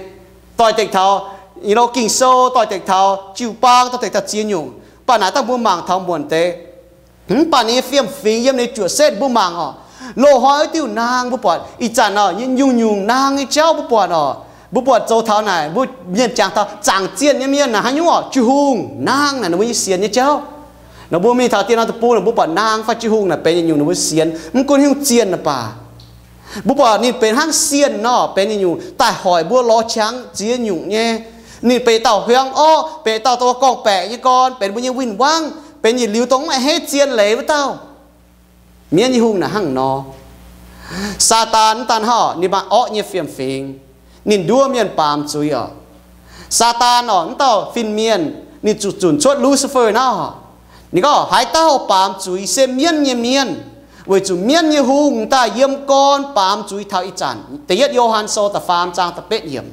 Doix-dekc taux, you know, Ging-Sou, doix-dekc taux jiu-baang, doix-dekc taux ziex nyungc. Mv baac naaic dangh mbuo mangc taux muonc deix, mv baac ninh nyei fiem-fingx yiem ninh juoqc setv mbuo mangc orqc. Loz-hnoi wuov diuh naang mbuo buatc ih zanc orqc, nyungc-nyungc naang nyei jauv mbuo buatc orqc. Mbuo buatc zoux taux naaic, mbuo mienh jangx taux zaangc zienh nyei mienh naaic hnangv nyungc orqc, jiu-hungh naang naaic ninh mbuo nyei sienx nyei jauv. Nor mbuo mingh taux dien norm deic-bung naaic mbuo buatc naang fai jiu-hungh naaic benx yietc nyungc ninh mbuo sienx, mv gunv hiuv zienh naaic baac, mbuo buatc ninh benx hnangv sienh nor, benx yietc nyungc daaih hoic mbuo lorz qangx ziex nyungc nyei. Ninh benx dauh hiaang orqv, benx dauh gorngv-baeqc nyei gorn, benx mbuo nyei win-wangv, benx yietc liuz dongh mv a'hneiv zien leiz wuov dauh. Mienv nyei hungh naaic hnangv nor. Saadaan mv daan hnangv, ninh maaih orqv nyei fiem-fingx. Ninh nduov mienh baamz zuiz orqc. Saadaan orqc, mv dauh fin-mienh, ninh zuqc zunc cuotv Lucifer naaiv orqc. Ninh gorngv haaix dauh baamz zuiz se mienv nyei mienh, weic zuqc mienv nyei hungh daaih yiem gorn baamz zuiz taux ih zanc. Da'yietv Yo^han Sou da'faam zaang da'betv yiemc.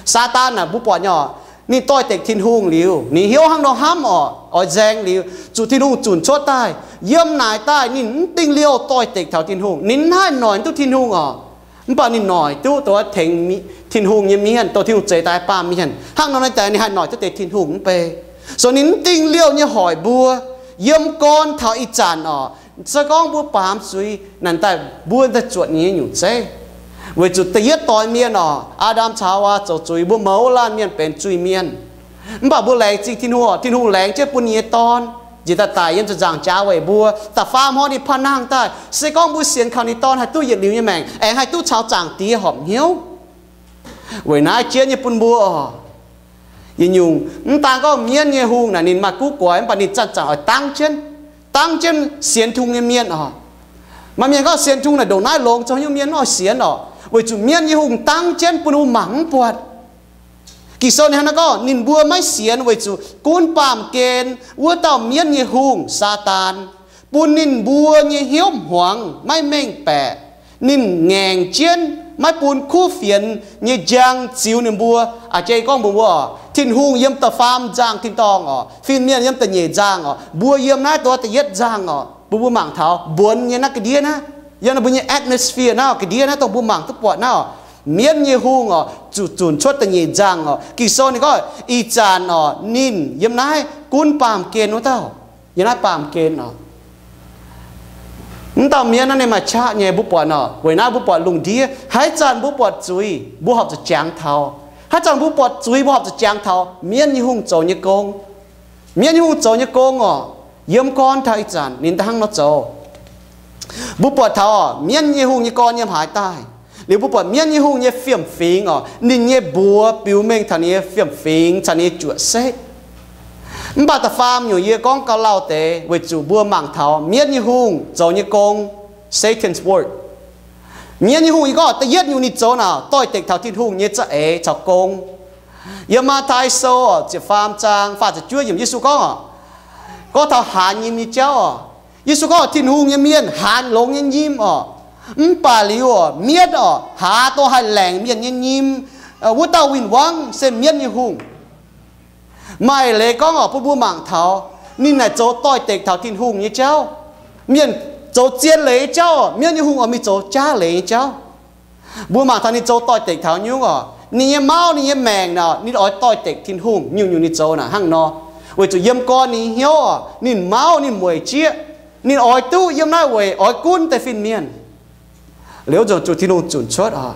Saadaan naaic mbuo buatc nyei orqc, ninh doix-dekc Tin-Hungh liuz, ninh hnyouv hnangv nor hnamv orqc, oix nzaeng liuz, zuqc Tin-Hungh zunc cuotv daaih. Yiem naaic daaih ninh mv dingh liouh doix-dekc taux Tin-Hungh, ninh mv haih noic duqv Tin-Hungh orqc. Mv baac ninh noic duqv dongh tengx Tin-Hungh nyei mienh, dongh Tin-Hungh zeix daaih baamh mienh. Hnangv nor nyei deix ninh haih noic duqv deix Tin-Hungh mv bei. So ninh mv dingh liouh nyei hoic mbuo, yiem gorn taux ih zanc orqc, se gorngv mbuo baamz zuiz naaic daaih, mbuo daaih zuotc ninh nyei nyungc zeiv. Weic zuqc da'yietv doix mienh orqc, Aa^ndam caux Haawaa zoux zuiz, mbuo mouz laanh mienh benx zuiz mienh. Mv baac mbuo laengz zingh Tin-Hungh orqc, Tin-Hungh laengz jienv bun ninh nyei Dorn njiec daaih daic yiem ziepc nzaangc jaax weic mbuo. Da'faam hnoi ninh panh nangh daaih, se gorngv mbuo sienx kaux ninh Dorn haih duqv yietc liuz nyei maengc, aengx haih duqv caux Zaangc Diex horpc hnyouv. Weic naaiv jienv nyei bun mbuo orqc, yietc nyungc mv daan gorngv mienv nyei hungh naaic ninh maaih guv guaix, mv baac ninh zanc-zanc oix dangv jienv, dangv jienv sienx Tin-Hungh nyei mienh orqc. Maaih mienh gorngv sienx Tin-Hungh naaic ndongc naaiv longx, zoux haaix nyungc mienh mv oix sienx orqc? Weic zuqc mienv nyei hungh dangv jienv bun mbuo mangc mv buatc. Ging-Sou ninh hnangv naaiv gorngv ninh mbuo maiv sienx weic zuqc gunv baamh gen wuov dauh mienv nyei hungh, Saadaan, bun ninh mbuo nyei hnyouv hmuangx maiv mengh baeqc. Ninh ngaengc jienv maiv bun kuv fienx nyei njang ziux ninh mbuo. A'jang gorngv mbuox mbuo oc, Tin-Hungh yiem da'faam nzangh tin-dorngh oc, fin-mienh yiem da'nyeic nzangh oc, mbuo yiem naaiv dongh da'yietv nzangh oc. Mbuo mbuo mangc taux mbuonx nyei naaiv ga'ndiev naaiv, yiem naaiv mbuo nyei atmosphere naaiv oc, ga'ndiev naaiv dongh mbuo mangc duqv buatc naaiv oc. Mienv nyei hungh oc, zuqc zunc cuotv da'nyeic nzangh oc. Ging-Sou ninh gorngv ih zanc oc, ninh yiem naaiv gunv baamh gen wuov dauh, yiem naaiv baamh gen oc. Mv dauh mienv naaiv ninh maaih qaqv nyei, mbuo buatc oc. Weic naaiv mbuo buatc lungh ndiev haaix zanc mbuo buatc zuiz, mbuo horpc zuqc jangx taux. Haaix zanc mbuo buatc zuiz, mbuo horpc zuqc jangx taux mienv nyei hungh zoux nyei gong. Mienv nyei hungh zoux nyei gong oc, yiem gorn taux ih zanc ninh da'hnangv nor zoux. Mbuo buatc taux oc, mienv nyei hungh nyei gorn yiem haaix daaih. Liuz mbuo buatc mienv nyei hungh nyei fiem-fingx oc, ninh nyei mbuox biux mengh taux ninh nyei fiem-fingx caux ninh nyei juoqc setv. Mv baac da'faam nyungc yie gorngv gauh lauh deix weic zuqc mbuo mangc taux mienv nyei hungh zoux nyei gong, Satan's work. Mienv nyei hungh yie gorngv da'yietv nyungc ninh zoux naaic doix-dekc taux Tin-Hungh nyei za'eix caux gong. Yiem Matv^taai Sou ziepc faam zaang faah ziepc juov yiemc Yesu gorngv oc, gorngv taux haanz nyim nyei jauv oc. Yesu gorngv Tin-Hungh nyei mienh haanz longx nyei nyim oc. Mv baac liuz oc, mienv oc, haaz dongh haih laengc mienh nyei nyim wuov dauh win-wangv se mienv nyei hungh. Maaih leiz gorngv oc, bun mbuo mangc taux ninh naaic zoux doix-dekc taux Tin-Hungh nyei jauv. Mienh zoux zien leiz nyei jauv, mienv nyei hungh oix mingh zoux jaav leiz nyei jauv. Mbuo mangc taux ninh zoux doix-dekc taux nyungc oc, ninh nyei mauv, ninh nyei maengc naaic, ninh oix doix-dekc Tin-Hungh. Nyungc-nyungc ninh zoux naaic hnangv nor, weic zuqc yiem gorn ninh hnyouv oc, ninh mauv, ninh mueic jieqv, ninh oix duqv yiem naaiv weic oix gunv deix fin-mienh. Liuz nzunc zuqc Tin-Hungh zunc cuotv oc.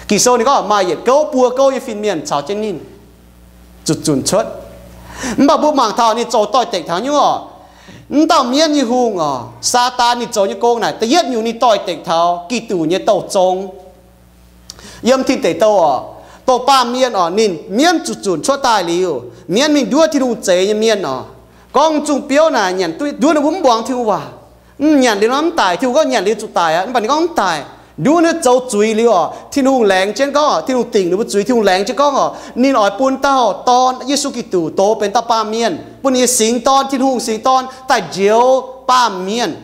Ging-Sou ninh gorngv maaih yietc gouv buo gouv nyei fin-mienh caux jienv ninh zuqc zunc cuotv. Mv baac mbuo mangc taux ninh zoux doix-dekc taux nyungc oc. Mv dauh mienv nyei hungh oc, Saadaan ninh zoux nyei gong naaic, da'yietv nyungc ninh doix-dekc taux Giduc nyei douh zong. Yiem Tin Deic Douh oc, dongh baamh mienh oc, ninh mienv zuqc zunc cuotv daaih liuz, mienv mingh nduov Tin-Hungh zeix nyei mienh oc. Gorngv zungh biouv naaic nyanc duqv, nduov ninh mbuo mv muangx Tin-Hungh waac. Mv nyanc liuz nor mv daic, Tin-Hungh gorngv nyanc liuz zuqc daic aqv. Mv baac ninh gorngv mv daic. Nduov ninh zoux zuiz liuz oc, Tin-Hungh laengz jienv gorngv oc, Tin-Hungh dingc ninh mbuo zuiz, Tin-Hungh laengz jienv gorngv oc, ninh oix bun dauh Dorn, Yesu Giduc, dox benx dauh baamh mienh, bun ninh nyei singx Dorn, Tin-Hungh singx Dorn, daaih njoux baamh mienh.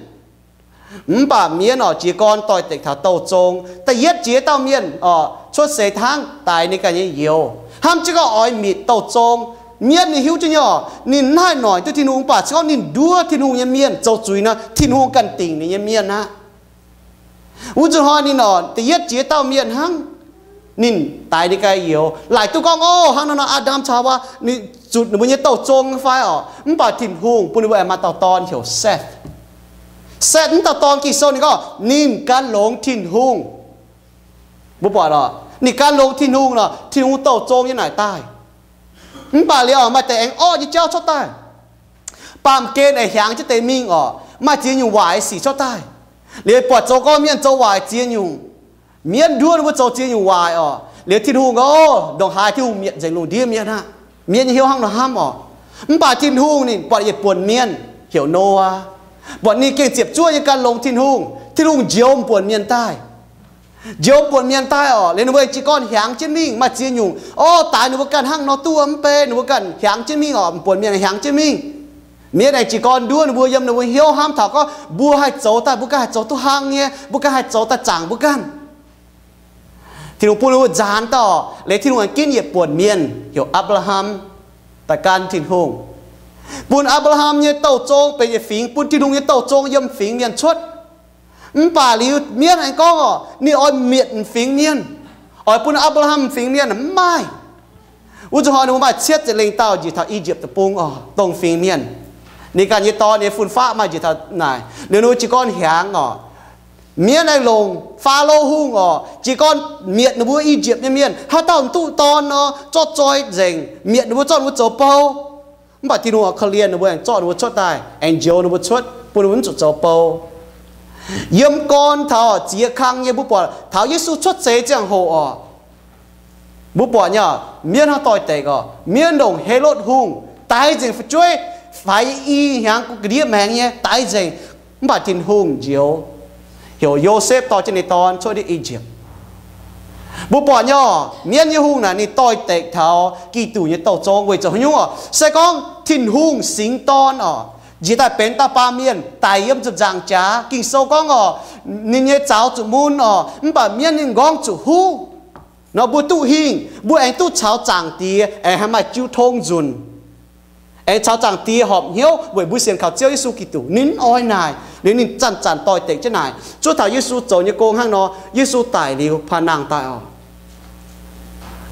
Mv baac mienv oc, jiez gorn doix-dekc taux douh zong. Da'yietv jiex dauh mienh oc, cuotv seix hnangv daix ninh ganh nyei youz, hnamv jienv gorngv oix mitc douh zong. Mienv ninh hiuv jienv nyei oc, ninh mv haih noic duqv Tin-Hungh, mv baac se gorngv ninh nduov Tin-Hungh nyei mienh zoux zuiz nor, Tin-Hungh ganh dingc ninh nyei mienh aqv. Wuov nzunc hnoi ninh oc, da'yietv jiex dauh mienh hnangv. Ninh daix ninh ganh youz, laaic duqv gorngv, o, hnangv nor nor, Aa^ndam caux Haawaa ninh zutc ninh mbuo nyei douh zong fai oc. Mv baac Tin-Hungh bun ninh mbuo aengx maaih dauh dorn heuc Setv. Setv mv dauh dorn Ging-Sou ninh gorngv ninh gan longx Tin-Hungh. Mbuo buatc oc, ninh gan longx Tin-Hungh nor, Tin-Hungh douh zong nyei naaic daaih. Mv baac liuz maaih deix aengx orqv nyei jauv cuotv daaih. Baamh gen aengx hiaangx jienv deix mingh oc, maaih ziex nyungc waaic sic cuotv daaih. Liuz buatc zoux gorngv mienh zoux waaic ziex nyungc, mienv nduov ninh mbuo zoux ziex nyungc waaic oc. Liuz Tin-Hungh, o, ndongc haaix Tin-Hungh mietc nzengc lungh ndiev mienh aqv. Mienv nyei hnyouv hnangv nor hnamv oc. Mv baac Tin-Hungh ninh buatc yietc buonc mienh heuc Noaa, buatc ninh gengh ziepc zuoqv nyei gan longx Tin-Hungh. Tin-Hungh njoux m'buonc mienh daaih. Njoux m'buonc mienh daaih oc, liuz ninh mbuo aengx jiez gorn hiaangx jienv mingh. Maaih ziex nyungc, o, daix ninh mbuo ganh hnangv nor duqv mv bei, ninh mbuo ganh hiaangx jienv mingh oc, m'buonc mienh hiaangx jienv mingh. Mienv aengx jiez gorn nduov ninh mbuo, yiem ninh mbuo hnyouv hnamv taux gorngv mbuo haih zoux daaih, mbuo ganh haih zoux duqv hnangv nyei, mbuo ganh haih zoux daaih zaangc mbuo ganh. Tin-Hungh bun ninh mbuo nzaanx daaih oc, liuz Tin-Hungh aengx ginv yietc buonc mienh heuc Apc^laa^ham daaih gan Tin-Hungh, bun Apc^laa^ham nyei douh zong benx yietc fingx, bun Tin-Hungh nyei douh zong yiem fingx mienh cuotv. Mv baac liuz mienv aengx gorngv oc, ninh oix mietc m'fingx mienh, oix bun Apc^laa^ham m'fingx mienh mv maaih. Wuov nzunc hnoi ninh mbuo maaih cietv ziepc lengh dauh njiec taux I^yipv Deic-Bung oc, dongh fingx mienh. Ninh ganh nyei dorn nyei fun-faqv maaih njiec taux naaic, liuz ninh mbuo jiez gorn hiaangx oc. Mienv aengx longc Faalo Hungh oc, jiez gorn mietc ninh mbuo I^yipv nyei mienh. Haaix dauh duqv dorn nor, zorqv zoi nzengc, mietc ninh mbuo, zorqv ninh mbuo zoux bou. Mv baac Tin-Hungh korv-lienh ninh mbuo, aengx zorqv ninh mbuo cuotv daaih, aengx njoux ninh mbuo cuotv, bun ninh mbuo mv zuqc zoux bou. Yiem gorn taux ziex kang nyei mbuo buatc taux Yesu cuotv seix ziangh hoc oc, mbuo buatc nyei, mienv hnangv doix-dekc oc, mienv ndongc Helotv Hungh daix nzengc fu'jueiv, faix i hnyangx gu ga'ndiev maengx nyei daix nzengc. Mv baac Tin-Hungh njoux, heuc Yosepv dorh jienv ninh dorn cuotv ndiev I^yipv. Mbuo buatc nyei, mienv nyei hungh naaic ninh doix-dekc taux Giduc nyei douh zong weic zuqc haaix nyungc oc? Se gorngv Tin-Hungh singx dorn oc, njiec daaih benx dauh baamh mienh daic yiem ziepc nzaangc jaax. Ging-Sou gorngv oc, ninh nyei zaux zuqc mun oc, mv baac mienv nyei nqorngv zuqc huv. Nor mbuo duqv hingh, mbuo aengx duqv caux Zaangc Diex aengx haih maaih jiu tong nzunc, aengx caux Zaangc Diex horpc hnyouv weic mbuo sienx kaux Ziouv Yesu Giduc. Ninh mv oix naaic, liuz ninh zanc-zanc doix-dekc jienv naaic. Zuov taux Yesu zoux nyei gong hnangv nor, Yesu daic liuz paa nangh daaih oc,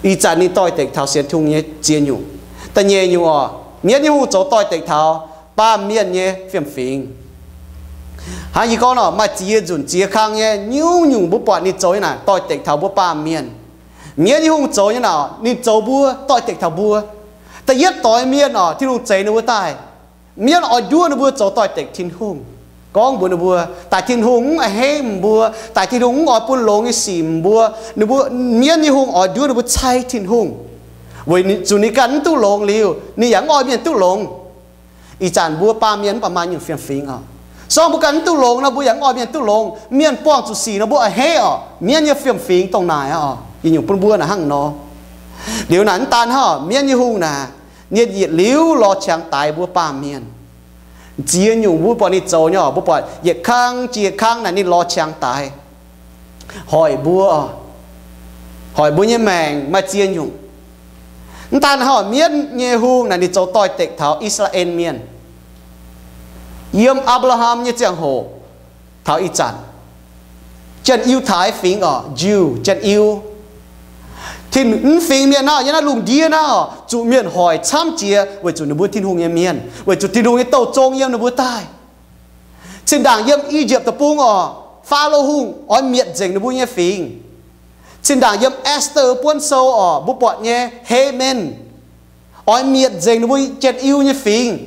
ih zanc ninh doix-dekc taux sienx Tin-Hungh nyei ziex nyungc. Da'nyeic nyungc oc, mienv nyei hungh zoux doix-dekc taux baamh mienh nyei fiem-fingx. Hnangv yie gorngv nor, maaih ziex nzunc ziex kang nyei nyungc-nyungc mbuo buatc ninh zoux nyei naaic doix-dekc taux mbuo baamh mienh. Mienv nyei hungh zoux nyei naaic, ninh zoux mbuo, doix-dekc taux mbuo. Da'yietv doix mienh oc, Tin-Hungh zeix ninh mbuo daaih, mienv oix nduov ninh mbuo zoux doix-dekc Tin-Hungh, gorngv mbuox ninh mbuo daaih Tin-Hungh mv a'hneiv mbuo, daaih Tin-Hungh mv oix bun longx nyei sic mbuo. Ninh mbuo, mienv nyei hungh oix nduov ninh mbuo cai Tin-Hungh, weic zuqc ninh ganh mv duqv longx liuz, ninh yaac mv oix mienh duqv longx. Ih zanc mbuo baamh mienh mv baac maaih nyungc fiem-fingx oc, sorng mbuo ganh mv duqv longx nor, mbuo yaac mv oix mienh duqv longx. Mienh buangh zuqc sic nor, mbuo a'hneiv oc. Mienv nyei fiem-fingx dongh naaic oc, yietc nyungc bun mbuo naaic hnangv nor. Liuz naaic mv daan hnangv, mienv nyei hungh naaic, ninh yietc liuz lorz qangx daix mbuo baamh mienh. Ziex nyungc mbuo buatc ninh zoux nyei oc, mbuo buatc yietc kang jiex yietc kang naaic ninh lorz qangx daix, hoic mbuo, hoic mbuo nyei maengc maaih ziex nyungc. Mv daan hnangv, mienv nyei hungh naaic ninh zoux doix-dekc taux I^saa^laa^en Mienh. Yiem Apc^laa^ham nyei ziangh hoc, taux ih zanc, Janx-Yiutai fingx oc, Jew, Janx-Yiu, tin, mv fingx mienh naaiv yiem naaiv lungh ndiev naaiv oc, zuqc mienh hoic camv jiex weic zuqc ninh mbuo Tin-Hungh nyei mienh, weic zuqc Tin-Hungh nyei douh zong yiem ninh mbuo daaih. Cin-ndaangc yiem I^yipv Deic-Bung oc, Faalo Hungh oix mietc nzengc ninh mbuo nyei fingx. Cin-ndaangc yiem Ester buonv sou oc, mbuo buatc nyei Haamaan oix mietc nzengc ninh mbuo Janx-Yiu nyei fingx.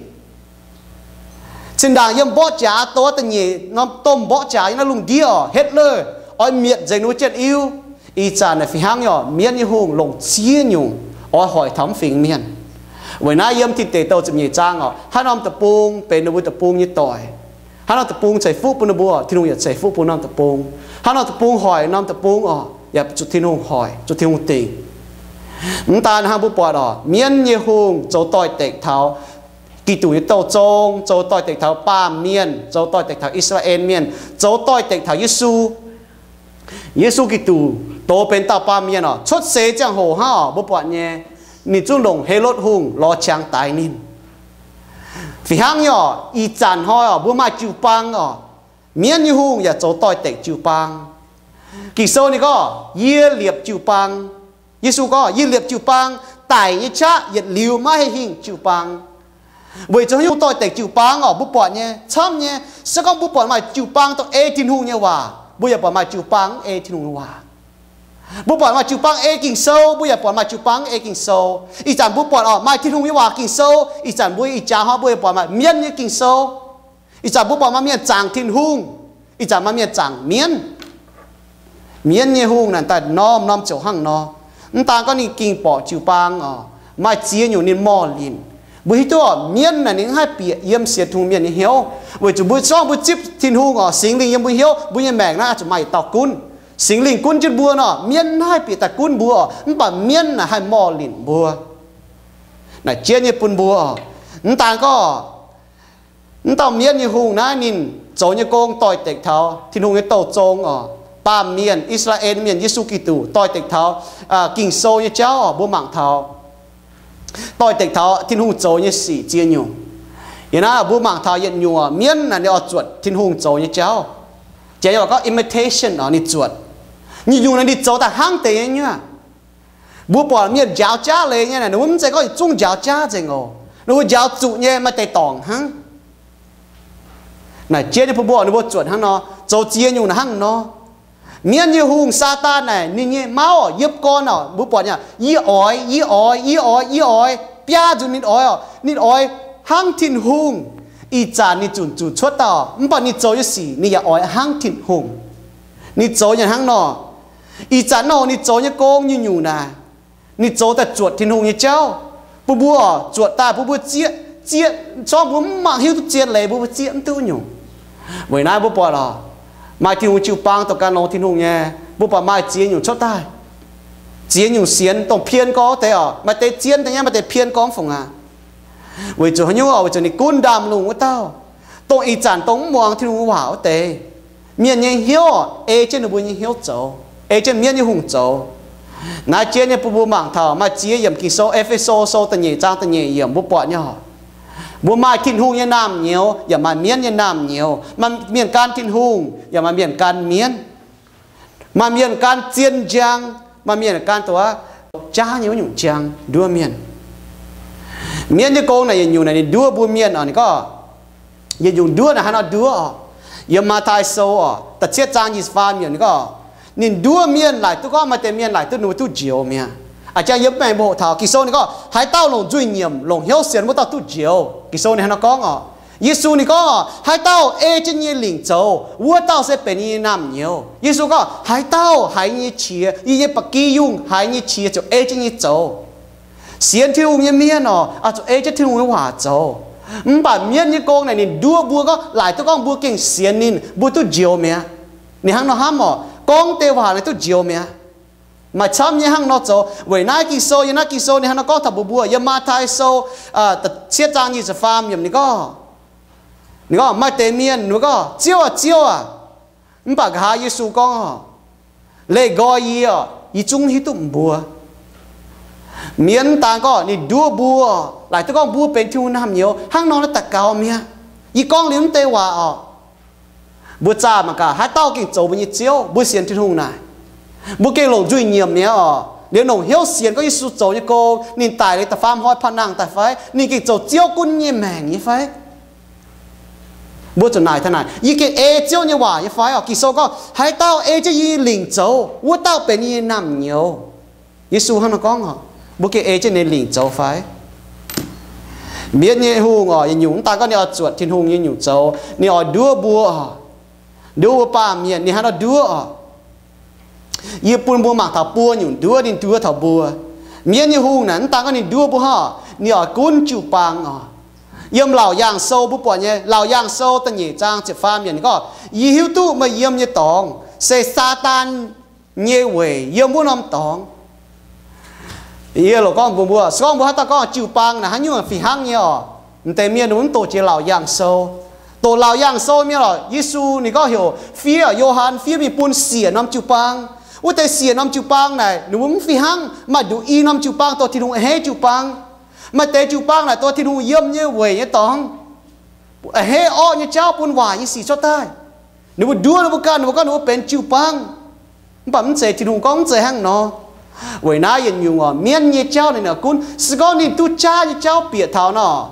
Cin-ndaangc yiem mborqv jaax, dongh wuov da'nyeic norm domh mborqv jaax yiem naaiv lungh ndiev oc, Hitler oix mietc nzengc ninh mbuo Janx-Yiu. Ih zanc naaic fih hnangv nyei oc, mienv nyei hungh longc ziex nyungc oix hoic taux mv fingx mienh. Weic naaiv yiem Tin Deic Douh ziepc nyeic zaang oc, haaix norm deic-bung benx ninh mbuo deic-bung nyei doic, haaix norm deic-bung ceix fuqv bun ninh mbuo, Tin-Hungh yaac ceix fuqv bun norm deic-bung. Haaix norm deic-bung hoic norm deic-bung oc, yaac zuqc Tin-Hungh hoic, zuqc Tin-Hungh dingc. Mv daan hnangv, mbuo buatc oc, mienv nyei hungh zoux doix-dekc taux Giduc nyei douh zong, zoux doix-dekc taux baamh mienh, zoux doix-dekc taux I^saa^laa^en Mienh, zoux doix-dekc taux Yesu. Yesu Giduc doz benx dauh baamh mienh oc, cuotv seix ziangh hoc hnangv oc, mbuo buatc nyei, ninh zungv longc Helotv Hungh lorz qangx daix ninh. Fih hnangv nyei oc, ih zanc hnoi oc, mbuo maaih jiu-baang oc, mienv nyei hungh yaac zoux doix-dekc jiu-baang. Ging-Sou ninh gorngv, Yie liepc jiu-baang. Yesu gorngv, Yie liepc jiu-baang, daic nyei qaqv yietc liuz maiv haih hingh jiu-baang. Weic zuqc haaix nyungc doix-dekc jiu-baang oc, mbuo buatc nyei camv nyei. Se gorngv mbuo buatc maaih jiu-baang dongh ei Tin-Hungh nyei waac, mbuo yaac buatc maaih jiu-baang mv ei Tin-Hungh nyei waac. Mbuo buatc maaih jiu-baang ei Ging-Sou, mbuo yaac buatc maaih jiu-baang mv ei Ging-Sou. Ih zanc mbuo buatc oc, maaih Tin-Hungh nyei waac Ging-Sou. Ih zanc mbuo ih jaax hnoi mbuo yaac buatc maaih mienv nyei Ging-Sou. Ih zanc mbuo buatc maaih mienh zaangc Tin-Hungh. Ih zanc maaih mienh zaangc mienv. Mienv nyei hungh naaic daaih norm-norm ziouc hnangv nor. Mv daan gorngv ninh ging borqc jiu-baang oc, maaih ziex nyungc ninh morh linc. Mbuo hiuv duqv oc, mienv naaic ninh mv haih bieqc yiem sienx Tin-Hungh mienh nyei hnyouv, weic zuqc mbuo, se gorngv mbuo zipv Tin-Hungh oc, Singx Lingh yiem mbuo hnyouv, mbuo nyei maengc naaiv oix zuqc maaih yietc dauh gunv. Singx Lingh gunv jienv mbuo nor, mienv mv haih bieqc daaih gunv mbuo oc, mv baac mienv naaic haih morh linc mbuo. Naaic jienv nyei bun mbuo oc. Mv daan gorngv mv dauh mienv nyei hungh naaiv ninh zoux nyei gong doix-dekc taux Tin-Hungh nyei douh zong oc, baamh mienh, I^saa^laa^en Mienh, Yesu Giduc, doix-dekc taux Ging-Sou nyei jauv oc, mbuo mangc taux doix-dekc taux Tin-Hungh zoux nyei sic ziex nyungc. Yiem naaiv mbuo mangc taux yietc nyungc oc, mienv naaic ninh oix zuotc Tin-Hungh zoux nyei jauv. Janx waac gorngv imitation oc, ninh zuotc. Nyungc-nyungc naaic ninh zoux daaih hnangv deix nyei nyuoqc. Mbuo buatc mienh njaaux jaav leiz nyei naaic, ninh mbuo mv zeiz gorngv yietc zungv njaaux jaav nzengc oc. Ninh mbuo njaaux zuqc nyei maaih deix dorngc hnangv. Naaic jienv nyei bun mbuo, ninh mbuo zuotc hnangv nor, zoux ziex nyungc naaic hnangv nor. Mienv nyei hungh, Saadaan naaic, ninh nyei mauv oc, yiem gorn oc, mbuo buatc nyei, yie oix, yie oix, yie oix, yie oix, biaa nzunc ninh oix oc, ninh oix hnangv Tin-Hungh. Ih zanc ninh zunc zuqc cuotv dauh, mv baac ninh zoux nyei sic ninh yaac oix hnangv Tin-Hungh. Ninh zoux nyei hnangv nor. Ih zanc nor ninh zoux nyei gong nyungc-nyungc naaic, ninh zoux daaih zuotc Tin-Hungh nyei jauv. Bun mbuo oc, zuotc daaih bun mbuo zieqv, zieqv, se gorngv mbuo mv mangc hiuv duqv zien leiz, mbuo, mbuo zieqv mv duqv nyungc. Weic naaiv mbuo buatc oc, maaih Tin-Hungh jiu-baang dongh gan longx Tin-Hungh nyei, mbuo buatc maaih ziex nyungc cuotv daaih. Ziex nyungc sienx dongh pien gorx deix oc, maaih deix zien deix nyei, maaih deix pien gorx mv fungc aqv. Weic zuqc haaix nyungc? Weic zuqc ninh gunv ndaamv-lungh wuov dauh, dongh ih zanc dongh mv muangx Tin-Hungh nyei waac wuov deix. Mienh nyei hnyouv ei jienv ninh mbuo nyei hnyouv zoux, ei jienv mienv nyei hungh zoux. Naaiv jien nyei bun mbuo mangc taux maaih ziex yiemc Ging-Sou, E^fe^so Sou da'nyeic zaang da'nyeic yiemc mbuo buatc nyei oc. Mbuo maaih Tin-Hungh nyei naamh nyouz yaac maaih mienv nyei naamh nyouz. Maaih mienh gan Tin-Hungh yaac maaih mienh gan mienv. Maaih mienh gan zien njang, maaih mienh gan duqv jaav nyei wuov nyungc njang nduov mienh. Mienv nyei gong naaic yietc nyungc naaic ninh nduov mbuo mienh oc. Ninh gorngv yietc nyungc nduov naaic haaix nor nduov oc? Yiem Matv^tai Sou oc, da'cietv zaang nyic ziepc faam yiemc ninh gorngv, ninh nduov mienh laaic duqv gorngv maaih deix mienh laaic duqv ninh mbuo duqv njoux mi'aqv. A'jang yiem mv baengc mbuo hoqc taux Ging-Sou ninh gorngv haaix dauh longc nzuih nyiemc, longc hnyouv sienx wuov dauh duqv njoux. Ging-Sou ninh hnangv nor gorngv oc. Yesu ninh gorngv oc, haaix dauh ei jienv nyei lingc zoux, wuov dauh se benx yie nyei naamh nyouz. Yesu gorngv haaix dauh haiz yie nyei qiex, yie nyei ba'gi yungh haiz yie nyei qiex ziouc ei jienv nyei zoux. Sienx Tin-Hungh nyei mienh oc, zuqc ei jienv Tin-Hungh nyei waac zoux. Mv baac mienv nyei gong naaic ninh nduov mbuo gorngv laaic duqv gorngv mbuo gengh sienx ninh mbuo duqv njoux mi'aqv. Ninh hnangv nor hnamv oc, gorngv deix waac naaic duqv njoux mi'aqv. Maaih camv nyei hnangv nor zoux. Weic naaiv Ging-Sou, yiem naaiv Ging-Sou ninh hnangv nor gorngv taux mbuo mbuo, yiem Matv^tai Sou da'cietv zaang nyic ziepc faam yiemc ninh gorngv, ninh gorngv maaih deix mienh ninh gorngv, Ziouv aah! Ziouv aah! Mv baac nqa'haav Yesu gorngv, leih nqoi yie oc, yie zungv hiuv duqv mbuo. Mienv daan gorngv ninh nduov mbuo, laaic duqv gorngv mbuo benx Tin-Hungh naamh nyouz hnangv nor naaiv daux gaux mi'aqv. Yie gorngv liuz mv deix waac oc, mbuo zaah mangc gaax haaix dauh gengh zoux mbuo nyei Ziouv, mbuo sienx Tin-Hungh naaic. Mbuo gengh longc nzuih nyiemc mi'aqv oc, liuz longc hnyouv sienx gorngv Yesu zoux nyei gong, ninh daic liuz da'faam hnoi paan nangh daaih fai, ninh gengh zoux Ziouv gunv nyei maengc nyei fai? Mbuo zuqc naaic taux naaic, yie gengh ei Ziouv nyei waac nyei fai oc? Ging-Sou gorngv haaix dauh ei jienv yie nyei lingc zoux, wuov dauh benx yie nyei naamh nyouz. Yesu hnangv nor gorngv oc, mbuo gengh ei jienv ninh lingc zoux fai? Mienv nyei hungh oc, yietc nyungc mv daan gorngv ninh oix zuotc Tin-Hungh nyei nyungc zoux, ninh oix nduov mbuo oc. Nduov mbuo baamh mienh ninh hnangv nor nduov oc. Yie bun mbuo mangc taux buo nyungc nduov ninh nduov taux mbuo. Mienv nyei hungh naaic mv daan gorngv ninh nduov mbuo hnangv, ninh oix gunv jiu-baang oc. Yiem Laauc Yaangh Sou mbuo buatc nyei, Laauc Yaangh Sou da'nyeic zaang ziepc faam yiemc ninh gorngv, yie hiuv duqv meih yiem nyei dorngx se Saadaan nyei weic yiem wuov norm dorngx. Yie loc gorngv mbuox mbuo, se gorngv mbuo haaix dauh gorngv jiu-baang naaic haaix nyungc fih hnangv nyei oc. M'deix mienh ninh mbuo mv doqc jiex Laauc Yaangh Sou. Doqc Laauc Yaangh Sou mienh oc, Yesu ninh gorngv heuc fiev, Yo^han fiev mingh bun siec norm jiu-baang. Wuov deix siec norm jiu-baang naaic ninh mbuo mv fih hnangv, maaih nduqc i norm jiu-baang dongh Tin-Hungh a'hneiv jiu-baang. Maaih deix jiu-baang naaic dongh Tin-Hungh yiem nyei weic nyei dorngx, a'hneiv orqv nyei jauv bun waaic nyei sic cuotv daaih. Ninh mbuo nduov ninh mbuo ganh, ninh mbuo gorngv ninh mbuo benx jiu-baang. Mv baac mv zeiz, Tin-Hungh gorngv mv zeiz hnangv nor. Weic naaiv yietc nyungc oc, mienv nyei jauv ninh oix gunv, se gorngv ninh duqv jaav nyei jauv bieqc taux nor,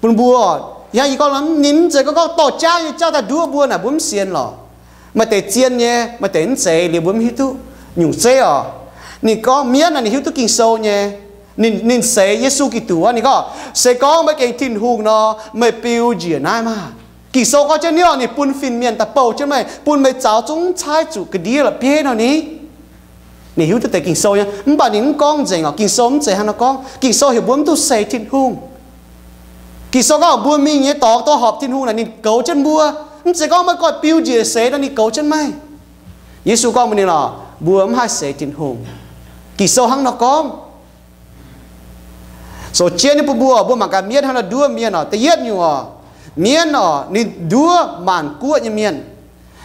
bun mbuo, yie gorngv ninh mv zeiz gorngv gorngv dorh jaav nyei jauv daaih nduov mbuo naaic mbuo mv sienx lorqc. Maaih deix zien nyei, maaih deix mv zeiz liuz mbuo mv hiuv duqv. Nyungc zeiv oc, ninh gorngv mienv naaic ninh hiuv duqv Ging-Sou nyei. Ninh, ninh seix Yesu Giduc aqv. Ninh gorngv, se gorngv meih gengh Tin-Hungh nor, meih biu njiec naaiv maah! Ging-Sou gorngv jienv niouv ninh bun fin-mienh daaih bouh jienv meih, bun meih zaux zungv caaiv zuqc ga'ndiev la'bieiv nor ni. Ninh hiuv duqv deix Ging-Sou nyei, mv baac ninh mv gorngv nzengc oc. Ging-Sou mv zeiz hnangv nor gorngv. Ging-Sou heuc mbuo mv dungx seix Tin-Hungh. Ging-Sou gorngv mbuo mingh nyei dorngx dongh horpc Tin-Hungh naaic ninh goux jienv mbuo. Mv zeiz gorngv meih goiv biu njiec seix nor ninh goux jienv meih. Yesu gorngv mbuox ninh lorqc, mbuo mv haih seix Tin-Hungh. Ging-Sou hnangv nor gorngv. Sou jienv nyei bun mbuo, mbuo mangc gaax mienv hnangv nor nduov mienh oc. Da'yietv nyungc oc, mienv oc ninh nduov maanc guoqv nyei mienh.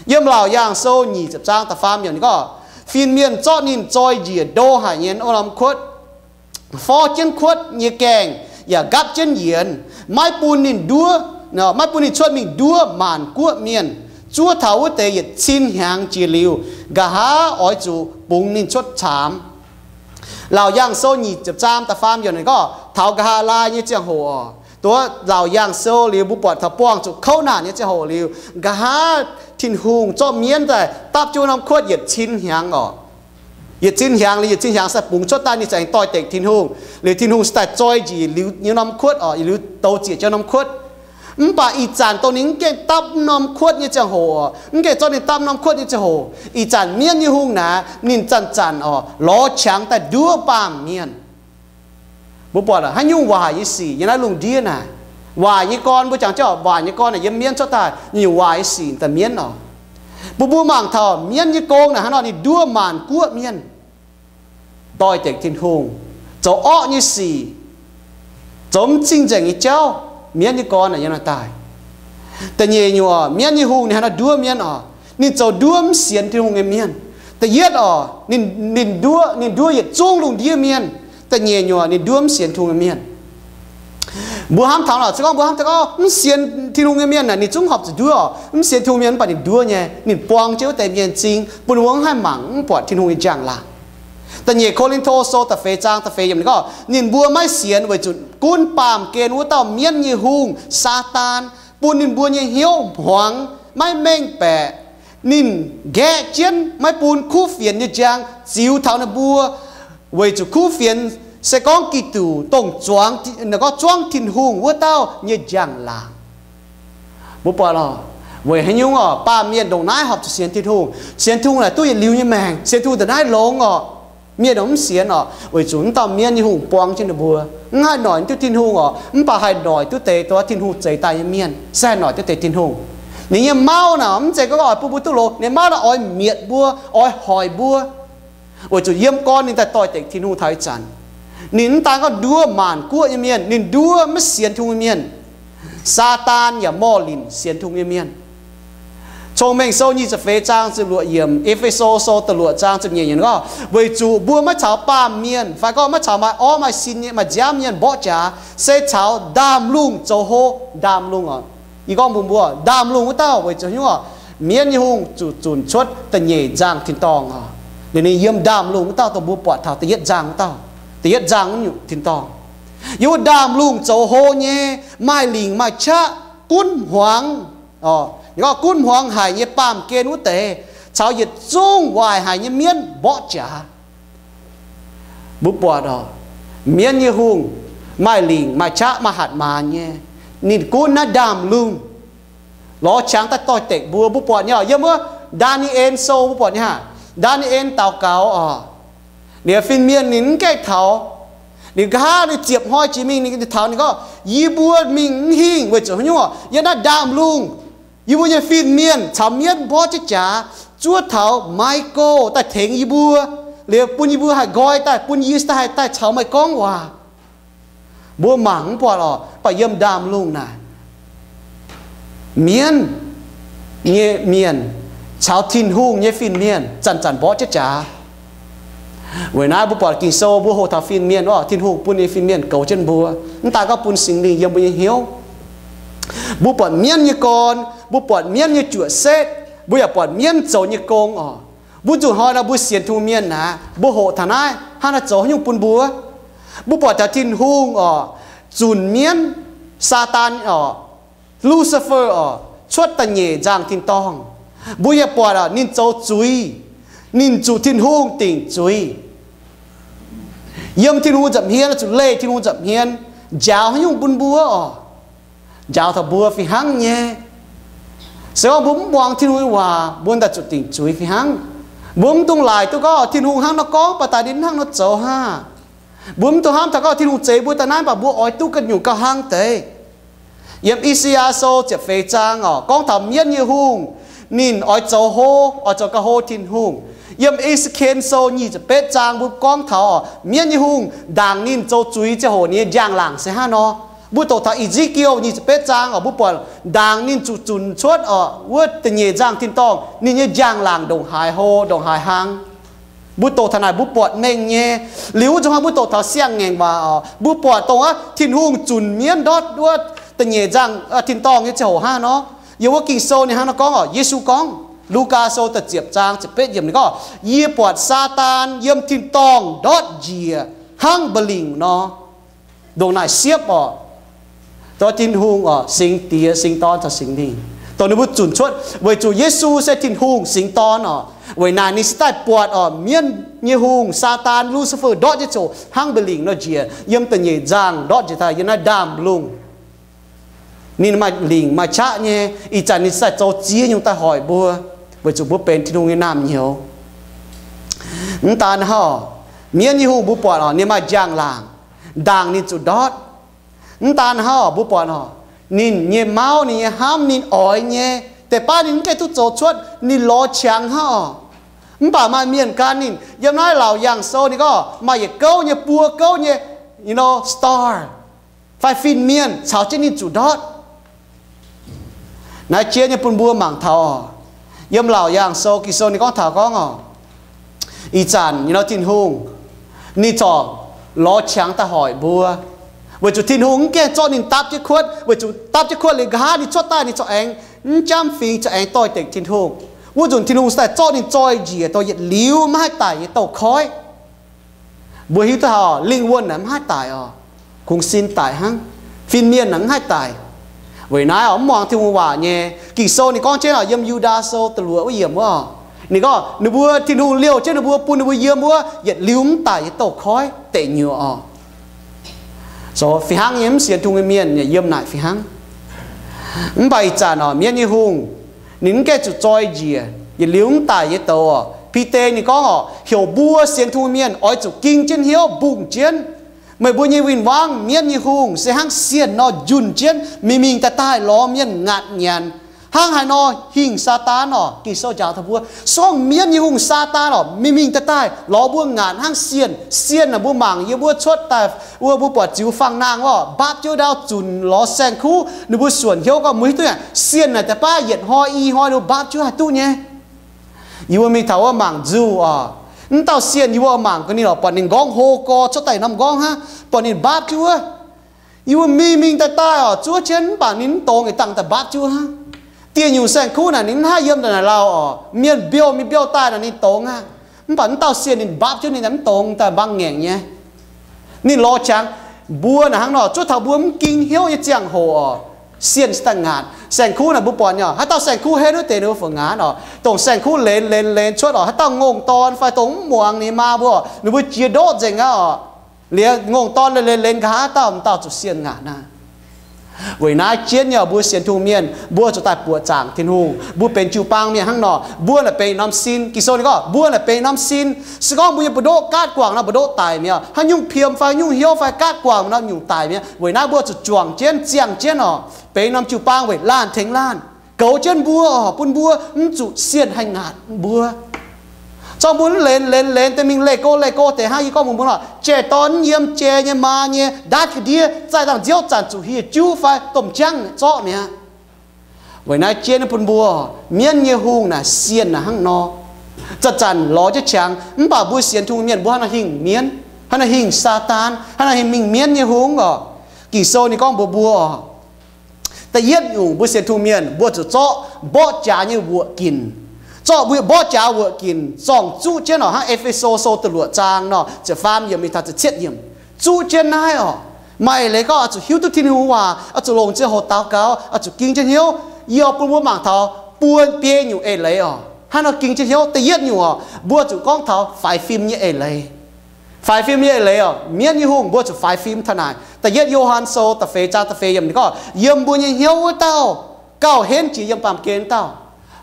Yiem Laauc Yaangh Sou nyic ziepc zaang da'faam yiemc ninh gorngv, fin-mienh zorqv ninh zoi njiec ndo haic nyei norm kuotv, forv jienv kuotv nyei gaengh yaac nqapv jienv yienx, maiv bun ninh nduov, maiv bun ninh cuotv mingh nduov maanc guoqv mienh. Zuov taux wuov deix yietc cin hnyangx jiex liuz, nqa'haav oix zuqc bungx ninh cuotv caamx. Laauc Yaangh Sou nyic ziepc zaam da'faam yiemc ninh gorngv taux nqa'haav laai nyei ziangh hoc oc, duqv Laauc Yaangh Sou liuz mbuo buatc taux buangh zuqc kouv naanc nyei ziangh hoc liuz, nqa'haav Tin-Hungh zorqv mienv daaih dapv jienv wuov norm kuotv yietc cin hnyangx oc. Yietc cin hnyangx liuz yietc cin hnyangx se bungx cuotv daaih ninh za'gengh doix-dekc Tin-Hungh. Liuz Tin-Hungh se daaih zoi njiec liuz nyei norm kuotv oc, liuz douz zieqc jienv norm kuotv. Mv baac ih zanc dongh ninh mv gaengh dapv norm kuotv nyei ziangh hoc oc, mv gaengh zorqv ninh dapv norm kuotv nyei ziangh hoc, ih zanc mienv nyei hungh naaic ninh zanc-zanc oc lorz qangx daaih nduov baamh mienh. Mbuo buatc haaix nyungc waaic nyei sic yiem naaiv lungh ndiev naaic. Waaic nyei gorn, mbuo jangx jienv waaic nyei gorn naaic yiem mienv cuotv daaih nyungc-nyungc waaic nyei sic daaih mienv oc. Bun mbuo mangc taux mienv nyei gong naaic hnangv nor ninh nduov maanc guoqv mienh, doix-dekc Tin-Hungh, zoux orqv nyei sic. zoux mv cing-nzengc nyei jauv, mienv nyei gorn yiem naaiv daaih. Da'nyeic nyungc, mienv nyei hungh ninh haaix nor nduov mienv oc? Ninh zoux nduov mv sienx Tin-Hungh nyei mienh. Da'yietv oc, ninh, ninh nduov, ninh nduov yietc zungv lungh ndiev mienh. Da'nyeic nyungc, ninh nduov mv sienx Tin-Hungh nyei mienh. Mbuo hnamv taux nor, se gorngv mbuo hnamv taux gorngv mv sienx Tin-Hungh nyei mienh naaic, ninh zungv horpc zuqc nduov oc. Mv sienx Tin-Hungh mienh mv baac ninh nduov nyei, ninh buang jienv wuov deix mienh m'zing, bun wuov haih mangc mv buatc Tin-Hungh nyei njang-laangc. Da'nyeic Ko^lin^to Sou da'feix zaang da'feix yiemc ninh gorngv, ninh mbuo maiv sienx weic zuqc gunv baamh gen wuov dauh mienv nyei hungh, Saadaan, bun ninh mbuo nyei hnyouv hmuangx maiv mengh baeqc. Ninh nqaeqv jienv maiv bun kuv fienx nyei njang ziux taux ninh mbuo, weic zuqc kuv fienx se gorngv Giduc, dongh zuangx, gorngv zuangv Tin-Hungh wuov dauh nyei njang-laangc. Mbuo buatc oc, weic haaix nyungc oc, baamh mienh ndongc naaiv horpc zuqc sienx Tin-Hungh? Sienx Tin-Hungh naaic duqv yietc liuz nyei maengc, sienx Tin-Hungh ndongc naaiv longx oc. Mienh ndongc mv sienx oc, weic zuqc mv dauh mienv nyei hungh buang jienv ninh mbuo, mv haih noic duqv Tin-Hungh oc. Mv baac haih noic duqv deix dongh Tin-Hungh zeix daaih nyei mienh, se haih noic duqv deix Tin-Hungh. Ninh nyei mauv naaic mv zeiz gorngv oix bun mbuo duqv longx, ninh mauv naaic oix mietc mbuo, oix hoic mbuo, weic zuqc yiem gorn ninh daaih doix-dekc Tin-Hungh taux ih zanc, ninh mv daan gorngv nduov maanc guoqv nyei mienh, ninh nduov maiv sienx Tin-Hungh nyei mienh. Saadaan yaac morh linc sienx Tin-Hungh nyei mienh. Cong-Mengh Sou nyic ziepc feix zaang ziepc luoqc yiemc, E^fe^so Sou da'luoqc zaang ziepc nyeic yiemc gorngv, weic zuqc mbuo maiv caux baamh mienh fai gorngv maiv caux maaih orv maaih sin nyei, maaih nziaamv mienh mborqv jaax, se caux ndaamv-lungh zoux hlo. Ndaamv-lungh oc, yie gorngv mbuox mbuo, ndaamv-lungh wuov dauh weic zuqc haaix nyungc oc? Mienv nyei hungh zuqc zunc cuotv da'nyeic nzangc tin-dorngh oc. Liuz ninh yiem ndaamv-lungh wuov dauh dongh mbuo buatc taux da'yietv nzangc wuov dauh, da'yietv nzangc wuov nyungc tin-dorngh. Yiem wuov ndaamv-lungh zoux hlo nyei, maaih lingc maaih qaqv, gunv hmuangx, gorngv gunv hmuangx haic nyei baamh gen wuov deix, caux yietc zungv waaic haic nyei mienv mborqv jaax. Mbuo buatc oc, mienv nyei hungh maaih lingc maaih qaqv, maaih hatc maaz nyei. Ninh gunv naaiv ndaamv-lungh lorz qangx daaih doix-dekc mbuo. Mbuo buatc nyei oc, yiem wuov Ndaa^ni^en Sou mbuo buatc nyei hnangv. Ndaa^ni^en daux gaux oc, ninh fin-mienh ninh mv gaengh taux. Ninh nqa'haav ninh ziepc hnoi jiex mingh ninh taux, ninh gorngv, yie mbuo mingh mv hingh weic zuqc haaix nyungc oc? Yiem naaiv ndaamv-lungh yie mbuo nyei fin-mienh caux mienv mborqv jienv jaax, zuov taux Michael daaih tengx yie mbuo, liuz bun yie mbuo haih nqoi daaih, bun yie daaih haih daaih caux meih gorngv waac. Mbuo mangc mv buatc oc, mv baac yiem ndaamv-lungh naaic, mienv nyei mienh caux Tin-Hungh nyei fin-mienh zanc-zanc mborqv jienv jaax. Weic naaiv mbuo buatc Ging-Sou mbuo hoqc taux fin-mienh oc, Tin-Hungh bun nyei fin-mienh goux jienv mbuo, mv daan gorngv bun Singx Lingh yiem mbuo nyei hnyouv. Mbuo buatc mienv nyei gorn, mbuo buatc mienv nyei juoqc setv, mbuo yaac buatc mienv zoux nyei gong oc. Mbuo nzunc hnoi nor mbuo sienx Tin-Hungh mienh aqv, mbuo hoqc taux naaiv hnangv naaiv zoux haaix nyungc bun mbuo? Mbuo buatc taux Tin-Hungh oc, zunc mienv, Saadaan oc, Lucifer oc, cuotv da'nyeic nzangc tin-dorngh. Mbuo yaac buatc oc, ninh zoux zuiz, ninh zuqc Tin-Hungh dingc zuiz. Yiem Tin-Hungh nza'hmien, zuqc leih Tin-Hungh nza'hmien, njaaux haaix nyungc bun mbuo oc? Njaaux taux mbuo fih hnangv nyei. Se gorngv mbuo mv muangx Tin-Hungh nyei waac, mbuo daaih zuqc dingc zuiz fih hnangv. Mbuo mv dungx laaic duqv gorngv Tin-Hungh hnangv nor gorngv, mv baac daaih ninh hnangv nor zoux hnangv. Mbuo mv dungx hnamv taux gorngv Tin-Hungh zeix mbuo daaih naaiv, mv baac mbuo oix duqv ganh nyungc gauh hnangv deix. Yiem I^saa^yaa Sou ziepc feix zaang oc, gorngv taux mienv nyei hungh, ninh oix zoux hlo, oix zoux gauh hlo Tin-Hungh. Yiem E^se^ken Sou nyic ziepc betv zaang mbuo gorngv taux oc, mienv nyei hungh ndaangc ninh zoux zuiz ziangh hoc ninh nyei njang-laangc se hnangv nor. Mbuo doqc taux E^se^ken nyic ziepc betv zaang oc, mbuo buatc ndaangc ninh zuqc zunc cuotv oc, wuov da'nyeic nzangc tin-dorngh, ninh nyei njang-laangc ndongc haaix hlo, ndongc haaix hlang. Mbuo doqc taux naaic mbuo buatc mengh nyei. Liuz wuov nzunc hnoi mbuo doqc taux siang-ngaengc waac oc, mbuo buatc dongh aav Tin-Hungh zunc mienv ndortv wuov da'nyeic nzangc tin-dorngh nyei ziangh hoc hnangv nor. Yiem wuov Ging-Sou ninh hnangv nor gorngv oc, Yesu gorngv, Lugaa Sou da'ziepc zaang ziepc betv yiemc ninh gorngv, yie buatc Saadaan yiem tin-dorngh ndortv njiec hnangv mba'lingc nor. Ndongc naaic siepv oc, dongh Tin-Hungh oc, Singx Diex, Singx Dorn caux Singx Lingh, dongh ninh mbuo zunc cuotv weic zuqc Yesu se Tin-Hungh Singx Dorn oc. Weic naaic ninh se daaih buatc oc, mienv nyei hungh Saadaan, Lucifer, ndortv jienv ziouc hnangv mba'lingc nor njiec, yiem da'nyeic nzangc ndortv njiec daaih yiem naaiv ndaamv-lungh. Ninh maaih lingc maaih qaqv nyei, ih zanc ninh se daaih zoux ziex nyungc daaih hoic mbuo, weic zuqc mbuo benx Tin-Hungh nyei naamh nyouz. Mv daan hnangv, mienv nyei hungh mbuo buatc oc, ninh maaih njang-laangc, ndaangc ninh zuqc ndortv. Mv daan hnangv, mbuo buatc oc, ninh nyei mauv, ninh nyei hnamv, ninh oix nyei, deix baav ninh mv gaengh duqv zoux cuotv, ninh lorz qangx hnangv oc. Mv baac maaih mienh gan ninh. Yiem naaiv Laauc Yaangh Sou ninh gorngv maaih yietc gouv nyei, buo gouv nyei, you know, star. fai fin-mienh caux jienv ninh zuqc ndortv. Naaiv jeiv nyei bun mbuo mangc taux oc. Yiem Laauc Yaangh Sou, Ging-Sou ninh gorngv taux gorngv oc, ih zanc nyei nor Tin-Hungh ninh corc lorz qangx daaih hoic mbuo, weic zuqc Tin-Hungh mv gaengh zorqv ninh dapv jienv kuotv, weic zuqc dapv jienv kuotv liuz nqa'haav ninh cuotv daaih ninh corc aengx mv jamv fingx, corc aengx doix-dekc Tin-Hungh. Wuov nzunc Tin-Hungh se daaih zorqv ninh zoi njiec dongh yietc liuz maiv haih daic nyei douz-koiv. Mbuo hiuv duqv haic, lingh wuonh naaic mv haih daic oc. Kungx sin daic hnangv. Fin-mienh naaic mv haih daic. Weic naaiv oc, mv muangx Tin-Hungh waac nyei. Ging-Sou ninh gorngv jienv oc, yiem Yu^ndaa Sou da'luoqc wuov yiemc wuov, ninh gorngv ninh mbuo, Tin-Hungh liouh jienv ninh mbuo, bun ninh mbuo yiem wuov yietc liuz mv daic nyei douz-koiv deic nyuoqc oc. Zoux fih hnangv nyei, mv sienx Tin-Hungh nyei mienh yaac yiem naaic fih hnangv. Mv baac ih zanc oc, mienv nyei hungh ninh mv gaengh zuqc zoi njiec yietc liuz mv daic nyei douz oc. Bide ninh gorngv oc, heuc mbuo sienx Tin-Hungh mienh oix zuqc ging jienv hnyouv mbungh jienv. Meih mbuo nyei win-wangv, mienv nyei hungh, se hnangv sienh nor njunh jienv mingh mingh daaih daaih lorz mienh ngaatc nyanc. Hnangv haaix nor hingh Saadaan oc, Ging-Sou njaaux taux mbuo, se gorngv mienv nyei hungh, Saadaan oc, mingh mingh daaih daaih lorz mbuo ngaatc hnangv sienh. Sienh naaic mbuo mangc yiem wuov cuotv daaih wuov, mbuo buatc ziux fangx-naang oc, mbaapv jienv ndau zunc lorz saeng-kuv, ninh mbuo suonc hnyouv gorngv, mbuo hiuv duqv yaac sienh naaic deix baav yietc hnoi i hnoi ninh mbuo mbaapv jienv haih duqv nyei. Yie mbuo mingh taux wuov mangc nzuh oc, mv dauh sienh yie mbuo mangc ga'ninh oc, buatc ninh nqorngv hlo gorx cuotv daaih norm nqorngv hnangv, buatc ninh mbaapv jienv wuov. Yie mbuo mingh mingh daaih daaih oc, zuov jienv mv baac ninh mv dongz, yietc dangh daaih mbaapv jienv wuov hnangv. Dieh nyungc saeng-kuv naaic ninh mv haih yiem daaih naaic lauh oc, mienh mbiouh mingh mbiouh daaih naaic ninh dongz aqv. Mv baac mv dauh sienh ninh mbaapv jienv ninh mv dongz, daaih mbaang ngaengc nyei. Ninh lorz qangx. Mbuo naaic hnangv nor, zuov taux mbuo mv ging hnyouv nyei ziangh hoc oc, sienh se daaih ngaatc. Saeng-kuv naaic mbuo buatc nyei oc, haaix dauh saeng-kuv henv wuov deix ninh mbuo fungc ngaatc oc. Dongh saeng-kuv lenz lenz lenz cuotv oc, haaix dauh ngongh dorn fai dongh mv muangx ninh maa mbuo oc, ninh mbuo jiex ndoqv nzengc aqv oc. Liuz ngongh dorn lenz lenz lenz nqa'haav dauh, dauh zuqc sienh ngaatc aqv. Weic naaiv jienv nyei oc, mbuo sienx Tin-Hungh mienh mbuo zuqc daaih buoqc zaangc Tin-Hungh. Mbuo benx jiu-baang mienh hnangv nor, mbuo naaic benx norm sin. Ging-Sou ninh gorngv mbuo naaic benx norm sin. Se gorngv mbuo nyei mbu'ndoqv gaatv guangc nor, mbu'ndoqv daic mi'aqv. Haaix nyungc piem fai nyungc hnyouv fai gaatv guangc nor, nyungc daic mi'aqv. Weic naaiv mbuo zuqc juangc jienv, ziangh jienv oc, benx norm jiu-baang weic laanh tengx laanh goux jienv mbuo oc, bun mbuo mv zuqc sienh haih ngaatc mbuo. Zorqv mbuo mv lenz lenz lenz deix mingh leih go leih go deix hnangv. Yie gorngv mbuox mbuo nor, jai-dorn mv yiem jai nyei maa nyei ndaatv ga'ndiev, zaih dangh nziouv zanc zuqc hieh juv fai domh jangv zorqv mi'aqv. Weic naaiv jienv bun mbuo, mienv nyei hungh naaic sienh naaic hnangv nor, zanc-zanc lorz jienv qangx. Mv baac mbuo sienx Tin-Hungh mienh mbuo hnangv nor hingh mienv, hnangv nor hingh Saadaan, hnangv nor hingh mingh mienv nyei hungh oc. Ging-Sou ninh gorngv mbuox mbuo oc, da'yietv nyungc mbuo sienx Tin-Hungh mienh mbuo zuqc zorqv mborqv jaax nyei wuoqc ginc. Zorqv mbuo mborqv jaax wuoqc ginc zorngc zuqv jienv oc, hnangv E^fe^so Sou da'luoqc zaang nor, ziepc faam yiemc mingh taux ziepc cietv yiemc. Zuqv jienv naaiv oc, maaih eix leiz gorngv oix zuqc hiuv duqv Tin-Hungh waac, oix zuqc longc ziangh hoc daux gaux, oix zuqc ging jienv hnyouv. Yie oix bun mbuo mangc taux buo biei nyungc eix leiz oc, hnangv nor ging jienv hnyouv. Da'yietv nyungc oc, mbuo zuqc gorngv taux faix fim nyei eix leiz. Faix fim nyei eix leiz oc, mienv nyei hungh mbuo zuqc faix fim taux naaic. Da'yietv Yo^han Sou da'feix zaang da'feix yiemc ninh gorngv, yiem mbuo nyei hnyouv wuov dauh gauh henv jiex yiem baamh gen wuov dauh.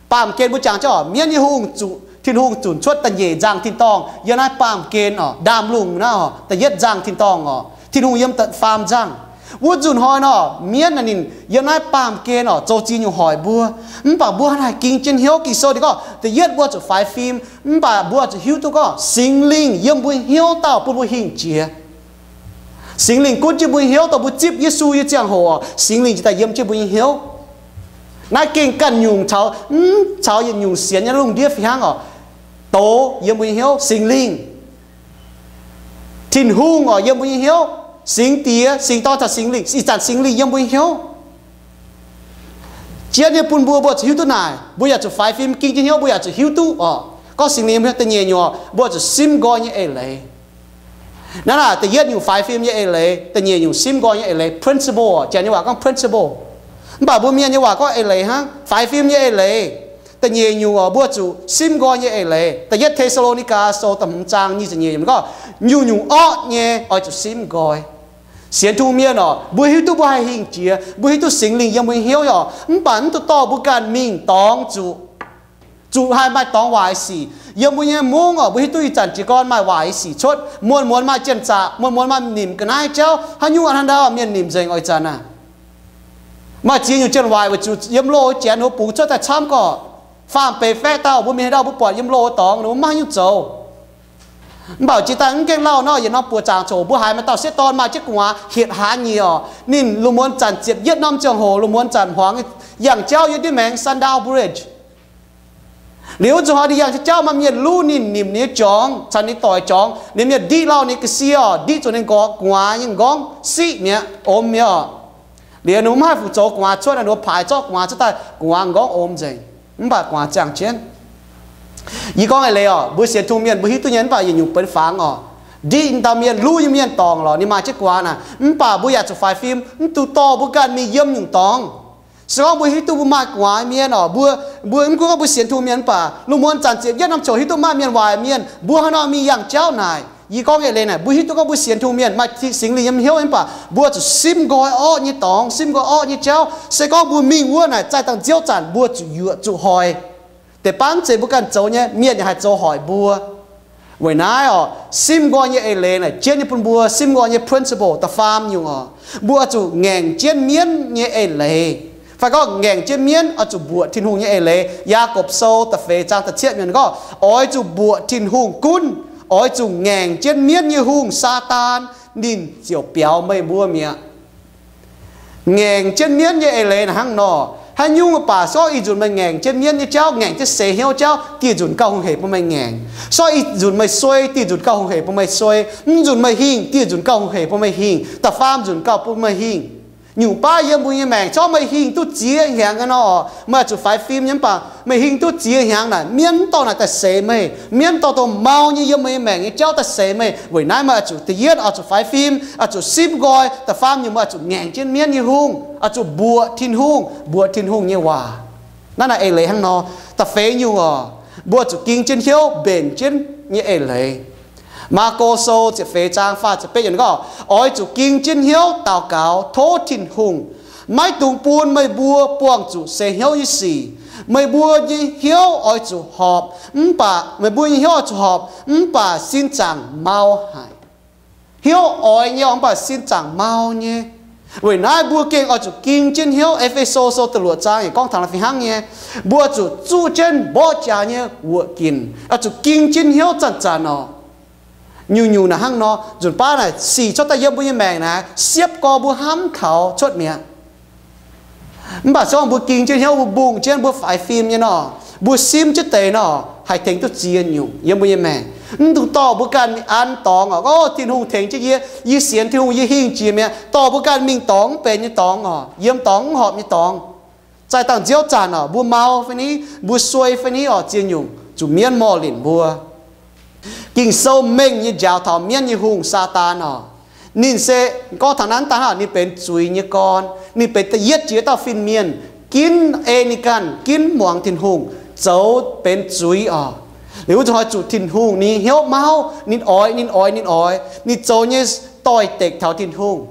Baamh gen mbuo jangx jienv oc, mienv nyei hungh zuqc Tin-Hungh zunc cuotv da'nyeic nzangh tin-dorngh yiem naaiv baamh gen oc, ndaamv-lungh naaiv oc, da'yietv nzangh tin-dorngh oc, Tin-Hungh yiem da'faam nzangh. Wuov nzunc hnoi nor, mienv naaic ninh yiem naaiv baamh gen oc, zoux ziex nyungc hoic mbuo. Mv baac mbuo haih ging jienv hnyouv. Ging-Sou ninh gorngv da'yietv mbuo zuqc faix fim, mv baac mbuo zuqc hiuv duqv gorngv Singx Lingh yiem mbuo hnyouv dauh bun mbuo hingh jiex. Singx Lingh gunv jienv mbuo nyei hnyouv, dongh mbuo zipv Yesu nyei ziangh hoc oc, Singx Lingh ziouc daaih yiem jienv mbuo nyei hnyouv. Naaiv gengh ganh nyungc caux, mv caux yietc nyungc sienx nyei lungh ndiev fih hnangv oc. Doz yiem mbuo nyei hnyouv, Singx Lingh. Tin-Hungh oc, yiem mbuo nyei hnyouv. Singx Diex, Singx Dorn caux Singx Lingh, ih zanc Singx Lingh yiem mbuo nyei hnyouv. Jienv nyei bun mbuo, mbuo zuqc hiuv duqv naaic, mbuo yaac zuqc faix fim ging jienv hnyouv, mbuo yaac zuqc hiuv duqv oc. Gorngv Singx Lingh yiem hnyouv da'nyeic nyungc oc, mbuo zuqc simv nqoi nyei eix leiz. Naaiv naaic da'yietv nyungc faix fim nyei eix leiz, da'nyeic nyungc simv nqoi nyei eix leiz, principle oc, Janx nyei waac gorngv principle. Mv baac mbuo Mienh nyei waac gorngv eix leiz hnangv, faix fim nyei eix leiz. Da'nyeic nyungc oc, mbuo zuqc simv nqoi nyei eix leiz. Da'yietv Te^saa^lo^ni^gaa Sou da'hmz zaang nyic ziepc nyeic yiemc gorngv, nyungc-nyungc orqv nyei oix zuqc simv nqoi. Sienx Tin-Hungh mienh oc, mbuo hiuv duqv mbuo haih hingh jiex, mbuo hiuv duqv Singx Lingh yiem mbuo nyei hnyouv oc, mv baac mv duqv dorh mbuo ganh mingh dorngx zuqc. Zuqc haih maaih dorngx waaic sic yiem mbuo nyei mungv oc. Mbuo hiuv duqv ih zanc jiez gorn maaih waaic sic cuotv, muonz-muonz maaih janx-zaqc, muonz-muonz maaih nimc ga'naaiv jauv, haaix nyungc a'hneiv ndau mienh nimc nzengc oix zanc aah. Maaih ziex nyungc janx-waaic weic zuqc yiem loh janx wuov bungx cuotv daaih camv gorqv. Faam-beix faeqv dauh mbuo mingh haaix ndau mbuo buatc yiem loh dorngx ninh mbuo maiv haaix nyungc zoux. Mv baac jiex daaih mv gaengh lauh nor, yietc norm buoqc zaangc coc mbuo haiz maaih dauh sieqv dorn maaih jienv gu'nguaaz hietc hlaax nyieqc oc. Ninh lungh muonz zanc ziepc yietv norm ziangh hoc, lungh muonz zanc hmuangx yangh jauv yiem div maengx Sandown Bridge. Liuz wuov zanc hnoi ninh yangh jauv, maaih mienh luv ninh, nimc ninh nyei jorngx caux ninh doic jorngx. Ninh mienh ndiqv lauh ninh ga'sie oc, ndiqv zuqc ninh nqorngv gu'nguaaz nyei nqorngv siqv mi'aqv, om mi'aqv oc. Liuz ninh mbuo mv haih fu zoux gu'nguaaz cuotv, ninh mbuo paaix zorqv gu'nguaaz cuotv daaih, gu'nguaaz nqorngv om nzengc, mv baac gu'nguaaz ziangh jienv. Yie gorngv eix leiz oc, mbuo sienx Tin-Hungh mienh mbuo hiuv duqv nyei, mv baac yietc nyungc benx fangx oc. Ndiqv dauh mienh luv nyei mienh dorngc lorqc, ninh maaih jienv gu'nguaaz naaic, mv baac mbuo yaac zuqc faix fim, mv dungx dorh mbuo ganh mingh yiem nyungc dorngx. Se gorngv mbuo hiuv duqv mbuo maaih gu'nguaaz mienh oc, mbuo, mbuo mv gunv gorngv mbuo sienx Tin-Hungh mienh mv baac lungh muonz zanc ziepc yietv norm coc hiuv duqv maaih mienh waaic mienh, mbuo haaix nor mingh yangh jauv naaic. Yie gorngv eix leiz naaic, mbuo hiuv duqv gorngv mbuo sienx Tin-Hungh mienh maaih Singx Lingh yiem hnyouv mv baac mbuo zuqc simv nqoi orqv nyei dorngx, simv nqoi orqv nyei jauv. Se gorngv mbuo mingh wuov naaic, zaih dangh nziouv zanc mbuo zuqc yuoqc zuqc hoic. Deix baav mv zeiz mbuo ganh zoux nyei, mienh yaac haih zoux hoic mbuo. Weic naaiv oc, simv nqoi nyei eix leiz naaic jienv nyei bun mbuo simv nqoi nyei principle da'faam nyungc oc, mbuo oix zuqc ngaengc jienv mienv nyei eix leiz. Fai gorngv ngaengc jienv mienv oix zuqc mbuoqc Tin-Hungh nyei eix leiz. Yaagorpc Sou da'feix zaang da'cietv mienh gorngv, oix zuqc mbuoqc Tin-Hungh gunv, oix zuqc ngaengc jienv mienv nyei hungh, Saadaan, ninh ziouc biaux meih mbuo mi'aqv. Ngaengc jienv mienv nyei eix leiz naaic hnangv nor. Haaix nyungc baac, se gorngv ih nzunc meih ngaengc jienv mienv nyei jauv, ngaengc jienv seix hnyouv jauv, dieh nzunc gauh hungh heic bun meih ngaengc. Se gorngv ih nzunc meih suei, dieh nzunc gauh hungh heic bun meih suei. Mv nzunc meih hingh, dieh nzunc gauh hungh heic bun meih hingh. Da'faam nzunc gauh bun meih hingh. Nyungc baav yiem mbuo nyei maengc, se gorngv meih hingh duqv ziex hnyangx nyei nor, meih oix zuqc faix fim nyei. Mv baac meih hingh duqv ziex hnyangx naaic, mienv dorh naaic daaih seix meih, mienv dorh dongh mau nyei yiem meih nyei maengc nyei jauv daaih seix meih. Weic naaiv meih oix zuqc da'yietv oix zuqc faix fim, oix zuqc simv nqoi. Da'faam nyungc meih oix zuqc ngaengc jienv mienv nyei hungh, oix zuqc mbuoqc Tin-Hungh, mbuoqc Tin-Hungh nyei waac. Naaiv naaic eix leiz hnangv nor. Da'feix nyungc oc, mbuo zuqc ging jienv hnyouv mbenc jienv nyei eix leiz. Maako Sou ziepc feix zaang faah ziepc betv yiemc gorngv, oix zuqc ging jienv hnyouv daux gaux tov Tin-Hungh, maiv dungx bun meih mbuo buangh zuqc seix hnyouv nyei sic. Meih mbuo nyei hnyouv oix zuqc horpc, mv baac meih mbuo nyei hnyouv oix zuqc horpc, mv baac sin zaangc mau haic. Hnyouv oix nyei oc, mv baac sin zaangc mau nyei. Weic naaiv mbuo gengh oix zuqc ging jienv hnyouv. E^fe^so Sou da'luoqc zaang yaac gorngv taux naaiv fih hnangv nyei. Mbuo zuqc zuqv jienv mborqv jaax nyei wuoqc ginc, oix zuqc ging jienv hnyouv zanc-zanc oc. Nyungc-nyungc naaic hnangv nor, nzunc baav naaic sic cuotv daaih yiem mbuo nyei maengc naaic, siepv gorx mbuo hnamv taux cuotv mi'aqv. Mv baac se gorngv mbuo ging jienv hnyouv, mbuo mbungh jienv, mbuo faix fim nyei nor, mbuo simv jienv deix nor, haih tengx duqv ziex nyungc yiem mbuo nyei maengc. Mv dungx dorh mbuo ganh mingh an dorngx oc. Gorngv Tin-Hungh tengx jienv yie, yie sienx Tin-Hungh, yie hingh jiex mi'aqv. Dorh mbuo ganh mingh dorngx mv benx nyei dorngx oc, yiem dorngx mv horpc nyei dorngx. Zaih dangh nziouv zanc oc, mbuo mau fai ni, mbuo suei fai ni oc, ziex nyungc zuqc mienv morh linc mbuo. Ging-Sou mengh nyei njaaux taux mienv nyei hungh, Saadaan oc. Ninh se gorngv taux naaiv daaih hnangv, ninh benx zuiz nyei gorn. Ninh benx da'yietv jiex dauh fin-mienh ginv ei ninh ganh, ginv muangx Tin-Hungh, zoux benx zuiz oc. Liuz wuov zanc hnoi zuqc Tin-Hungh, ninh hnyouv mauv, ninh oix, ninh oix, ninh oix, ninh zoux nyei doix-dekc taux Tin-Hungh.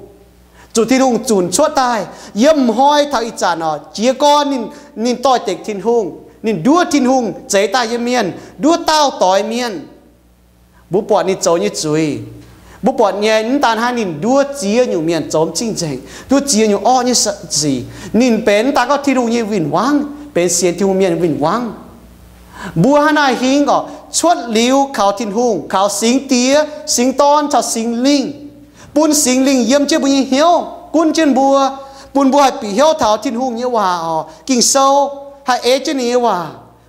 Zuqc Tin-Hungh zunc cuotv daaih. Yiem hnoi taux ih zanc oc, jiez gorn ninh, ninh doix-dekc Tin-Hungh, ninh nduov Tin-Hungh zeix daaih nyei mienh, nduov daauh doix mienh. Mbuo buatc ninh zoux nyei zuiz. Mbuo buatc nyei, mv daan hnangv, ninh nduov ziex nyungc mienh zoux mv cing-nzengc, nduov ziex nyungc orqv nyei sic. Ninh benx mv daan gorngv Tin-Hungh nyei win-wangv, benx sienx Tin-Hungh mienh win-wangv. Mbuo hnangv naaic hingv oc, cuotv liuz kaux Tin-Hungh, kaux Singx Diex, Singx Dorn caux Singx Lingh, bun Singx Lingh yiem jienv mbuo nyei hnyouv, gunv jienv mbuo, bun mbuo haih bieqc hnyouv taux Tin-Hungh nyei waac oc. Ging-Sou haih ei jienv ninh nyei waac,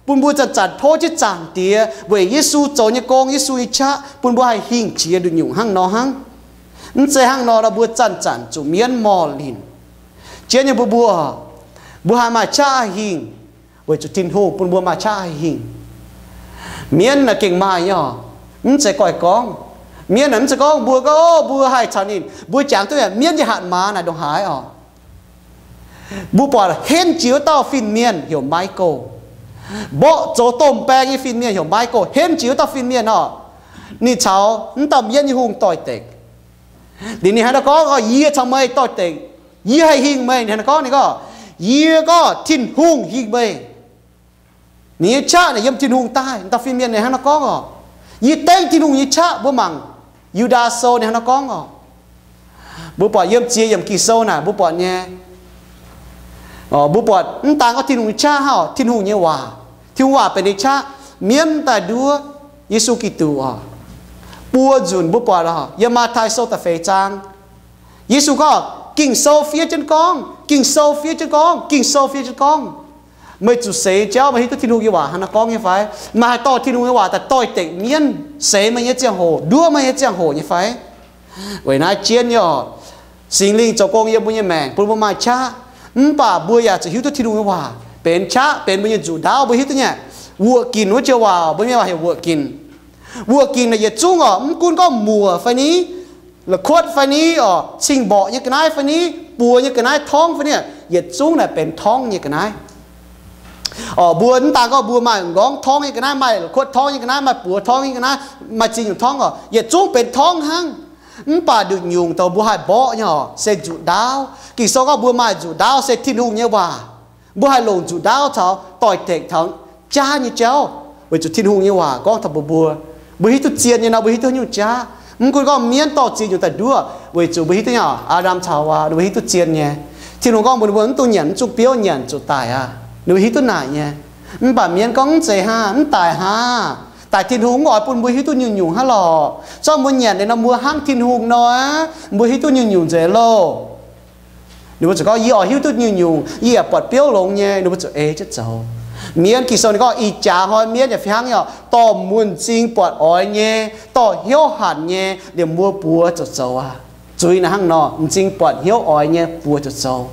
bun mbuo zanc-zanc tov jienv Zaangc Diex weic Yesu zoux nyei gong, Yesu nyei qaqv, bun mbuo haih hingh jiex nduqc nyungc hnangv nor hnangv. Mv zeiz hnangv nor, mbuo zanc-zanc zuqc mienv morh linc. Jienv nyei mbuo, mbuo, mbuo haih maaih qaqv hingh weic zuqc Tin-Hungh bun mbuo maaih qaqv hingh. Mienv naaic gengh maaih nyei oc. Mv zeiz goiv gorngv. Mienv naaic mv zeiz gorngv mbuo gorngv, o, mbuo haih caux ninh, mbuo jangx duqv mienv nyei hatc maaz naaic ndongc haaix oc. Mbuo buatc henv jiex wuov dauh fin-mienh heuc Michael. Mborqv zoux domh baeng nyei fin-mienh heuc Michael, henv jiex wuov dauh fin-mienh oc. Ninh caux mv dauh mienv nyei hungh doix-dekc. Liuz ninh hnangv naaiv gorngv, o, yie caux meih doix-dekc, yie haih hingh meih. Ninh hnangv naaiv gorngv, ninh gorngv, yie gorngv Tin-Hungh hingh meih. Ninh nyei qaqv naaic yiem Tin-Hungh daaih. Dauh fin-mienh ninh hnangv naaiv gorngv oc. Yie dengv Tin-Hungh nyei qaqv. Mbuo mangc Yu^ndaa Sou ninh hnangv naaiv gorngv oc. Mbuo buatc yiem ziex yiemc Ging-Sou naaic mbuo buatc nyei. Mbuo buatc mv daan gorngv Tin-Hungh nyei qaqv hnangv oc, Tin-Hungh nyei waac. Tin-Hungh waac benx ninh qaqv, mienv daaih nduov Yesu Giduc oc. Buo nzunc mbuo buatc oc, yiem Matv^tai Sou da'feix zaang, Yesu gorngv, Ging-Sou fiev jienv gorngv, Ging-Sou fiev jienv gorngv, Ging-Sou fiev jienv gorngv, meih zuqc seix jauv, meih hiuv duqv Tin-Hungh nyei waac hnangv naaiv gorngv nyei fai? Meih haih dorh Tin-Hungh nyei waac daaih doix-dekc mienv, seix meih nyei ziangh hoc, nduov meih nyei ziangh hoc nyei fai? Weic naaiv jienv nyei oc, Singx Lingh zoux gong yiem mbuo nyei maengc bun mbuo maaih qaqv. Mv baac mbuo yaac zuqc hiuv duqv Tin-Hungh nyei waac benx qaqv, benx mbuo nyei nzuqc ndaauv. Mbuo hiuv duqv nyei, wuoqc ginc wuov joux waac, mbuo mienh waac heuc wuoqc ginc. Wuoqc ginc naaic yietc zungv oc, mv gunv gorngv muoc fai ni, la'kuotv fai ni oc, cing-mborqc nyei ga'naaiv fai ni, buoz nyei ga'naaiv torngv fai ni, yietc zungv naaic benx torngv nyei ga'naaiv. Oc, mbuo mv daan gorngv mbuo maaih m'nqorngv torngv nyei ga'naaiv, maaih la'kuotv torngv nyei ga'naaiv, maaih buoz torngv nyei ga'naaiv, maaih ziex nyungc torngv oc, yietc zungv benx torngv hnangv. Mv baac nduqc nyungc dongh mbuo haih mborqv nyei oc, se nzuqc ndaauv. Ging-Sou gorngv mbuo maaih nzuqc ndaauv se Tin-Hungh nyei waac. Mbuo haih longc nzuqc ndaauv caux doix-dekc taux jaav nyei jauv, weic zuqc Tin-Hungh nyei waac gorngv taux mbuox mbuo, mbuo hiuv duqv zien nyei nor, mbuo hiuv duqv haaix nyungc jaav. Mv gunv gorngv mienv dorh ziex nyungc daaih nduov, weic zuqc mbuo hiuv duqv nyei, Aa^ndam caux Haawaa ninh mbuo hiuv duqv zien nyei. Tin-Hungh gorngv mbuox ninh mbuo, Mv dungx nyanc mv zungh biouv, nyanc zuqc daic aqv. Ninh mbuo hiuv duqv naaic nyei. Mv baac mienv gorngv, Mv zeiz hnangv, mv daic hnangv. Daic Tin-Hungh mv oix bun mbuo hiuv duqv nyungc-nyungc hnangv lorqc. Zorqv mbuo nyanc liuz nor, mbuo hnangv Tin-Hungh nor aqv, mbuo hiuv duqv nyungc-nyungc nzengc loh. Ninh mbuo ziouc gorngv, Yie oix hiuv duqv nyungc-nyungc, yie yaac buatc biouv longx nyei. Ninh mbuo ziouc ei jienv zoux. Mienv, Ging-Sou ninh gorngv ih jaax hnoi mienv yaac fih hnangv nyei, dorh mbuo m'zing buatc oix nyei, dorh hnyouv hanc nyei, liemh mbuo buoz ziouc zoux aqv. Zuiz naaic hnangv nor, m'zing buatc hnyouv oix nyei, buoz ziouc zoux.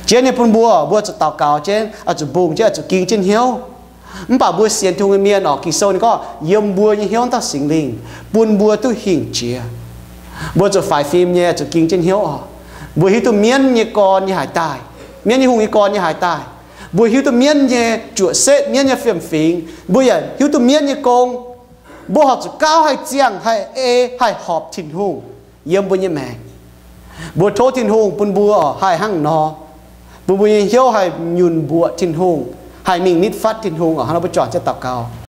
Jienv nyei bun mbuo, mbuo zuqc daux gaux jienv, oix zuqc mbungh jienv, oix zuqc ging jienv hnyouv. Mv baac mbuo sienx Tin-Hungh nyei mienh oc, Ging-Sou ninh gorngv yiem mbuo nyei hnyouv dauh Singx Lingh bun mbuo duqv hingh jiex. Mbuo zuqc faix fim nyei, zuqc ging jienv hnyouv oc. Mbuo hiuv duqv mienv nyei gorn nyei haaix daaih, mienv nyei hungh nyei gorn nyei haaix daaih. Mbuo hiuv duqv mienv nyei juoqc setv, mienv nyei fiem-fingx. Mbuo yaac hiuv duqv mienv nyei gong. Mbuo horpc zuqc gauh haih ziangh, haih ei, haih horpc Tin-Hungh yiem mbuo nyei maengc. Mbuo tov Tin-Hungh bun mbuo haih hnangv nor, bun mbuo nyei hnyouv haih nyunc mbuoqc Tin-Hungh, haih mingh nitv fatv Tin-Hungh oc. Hnangv nor mbuo juangc jienv daux gaux.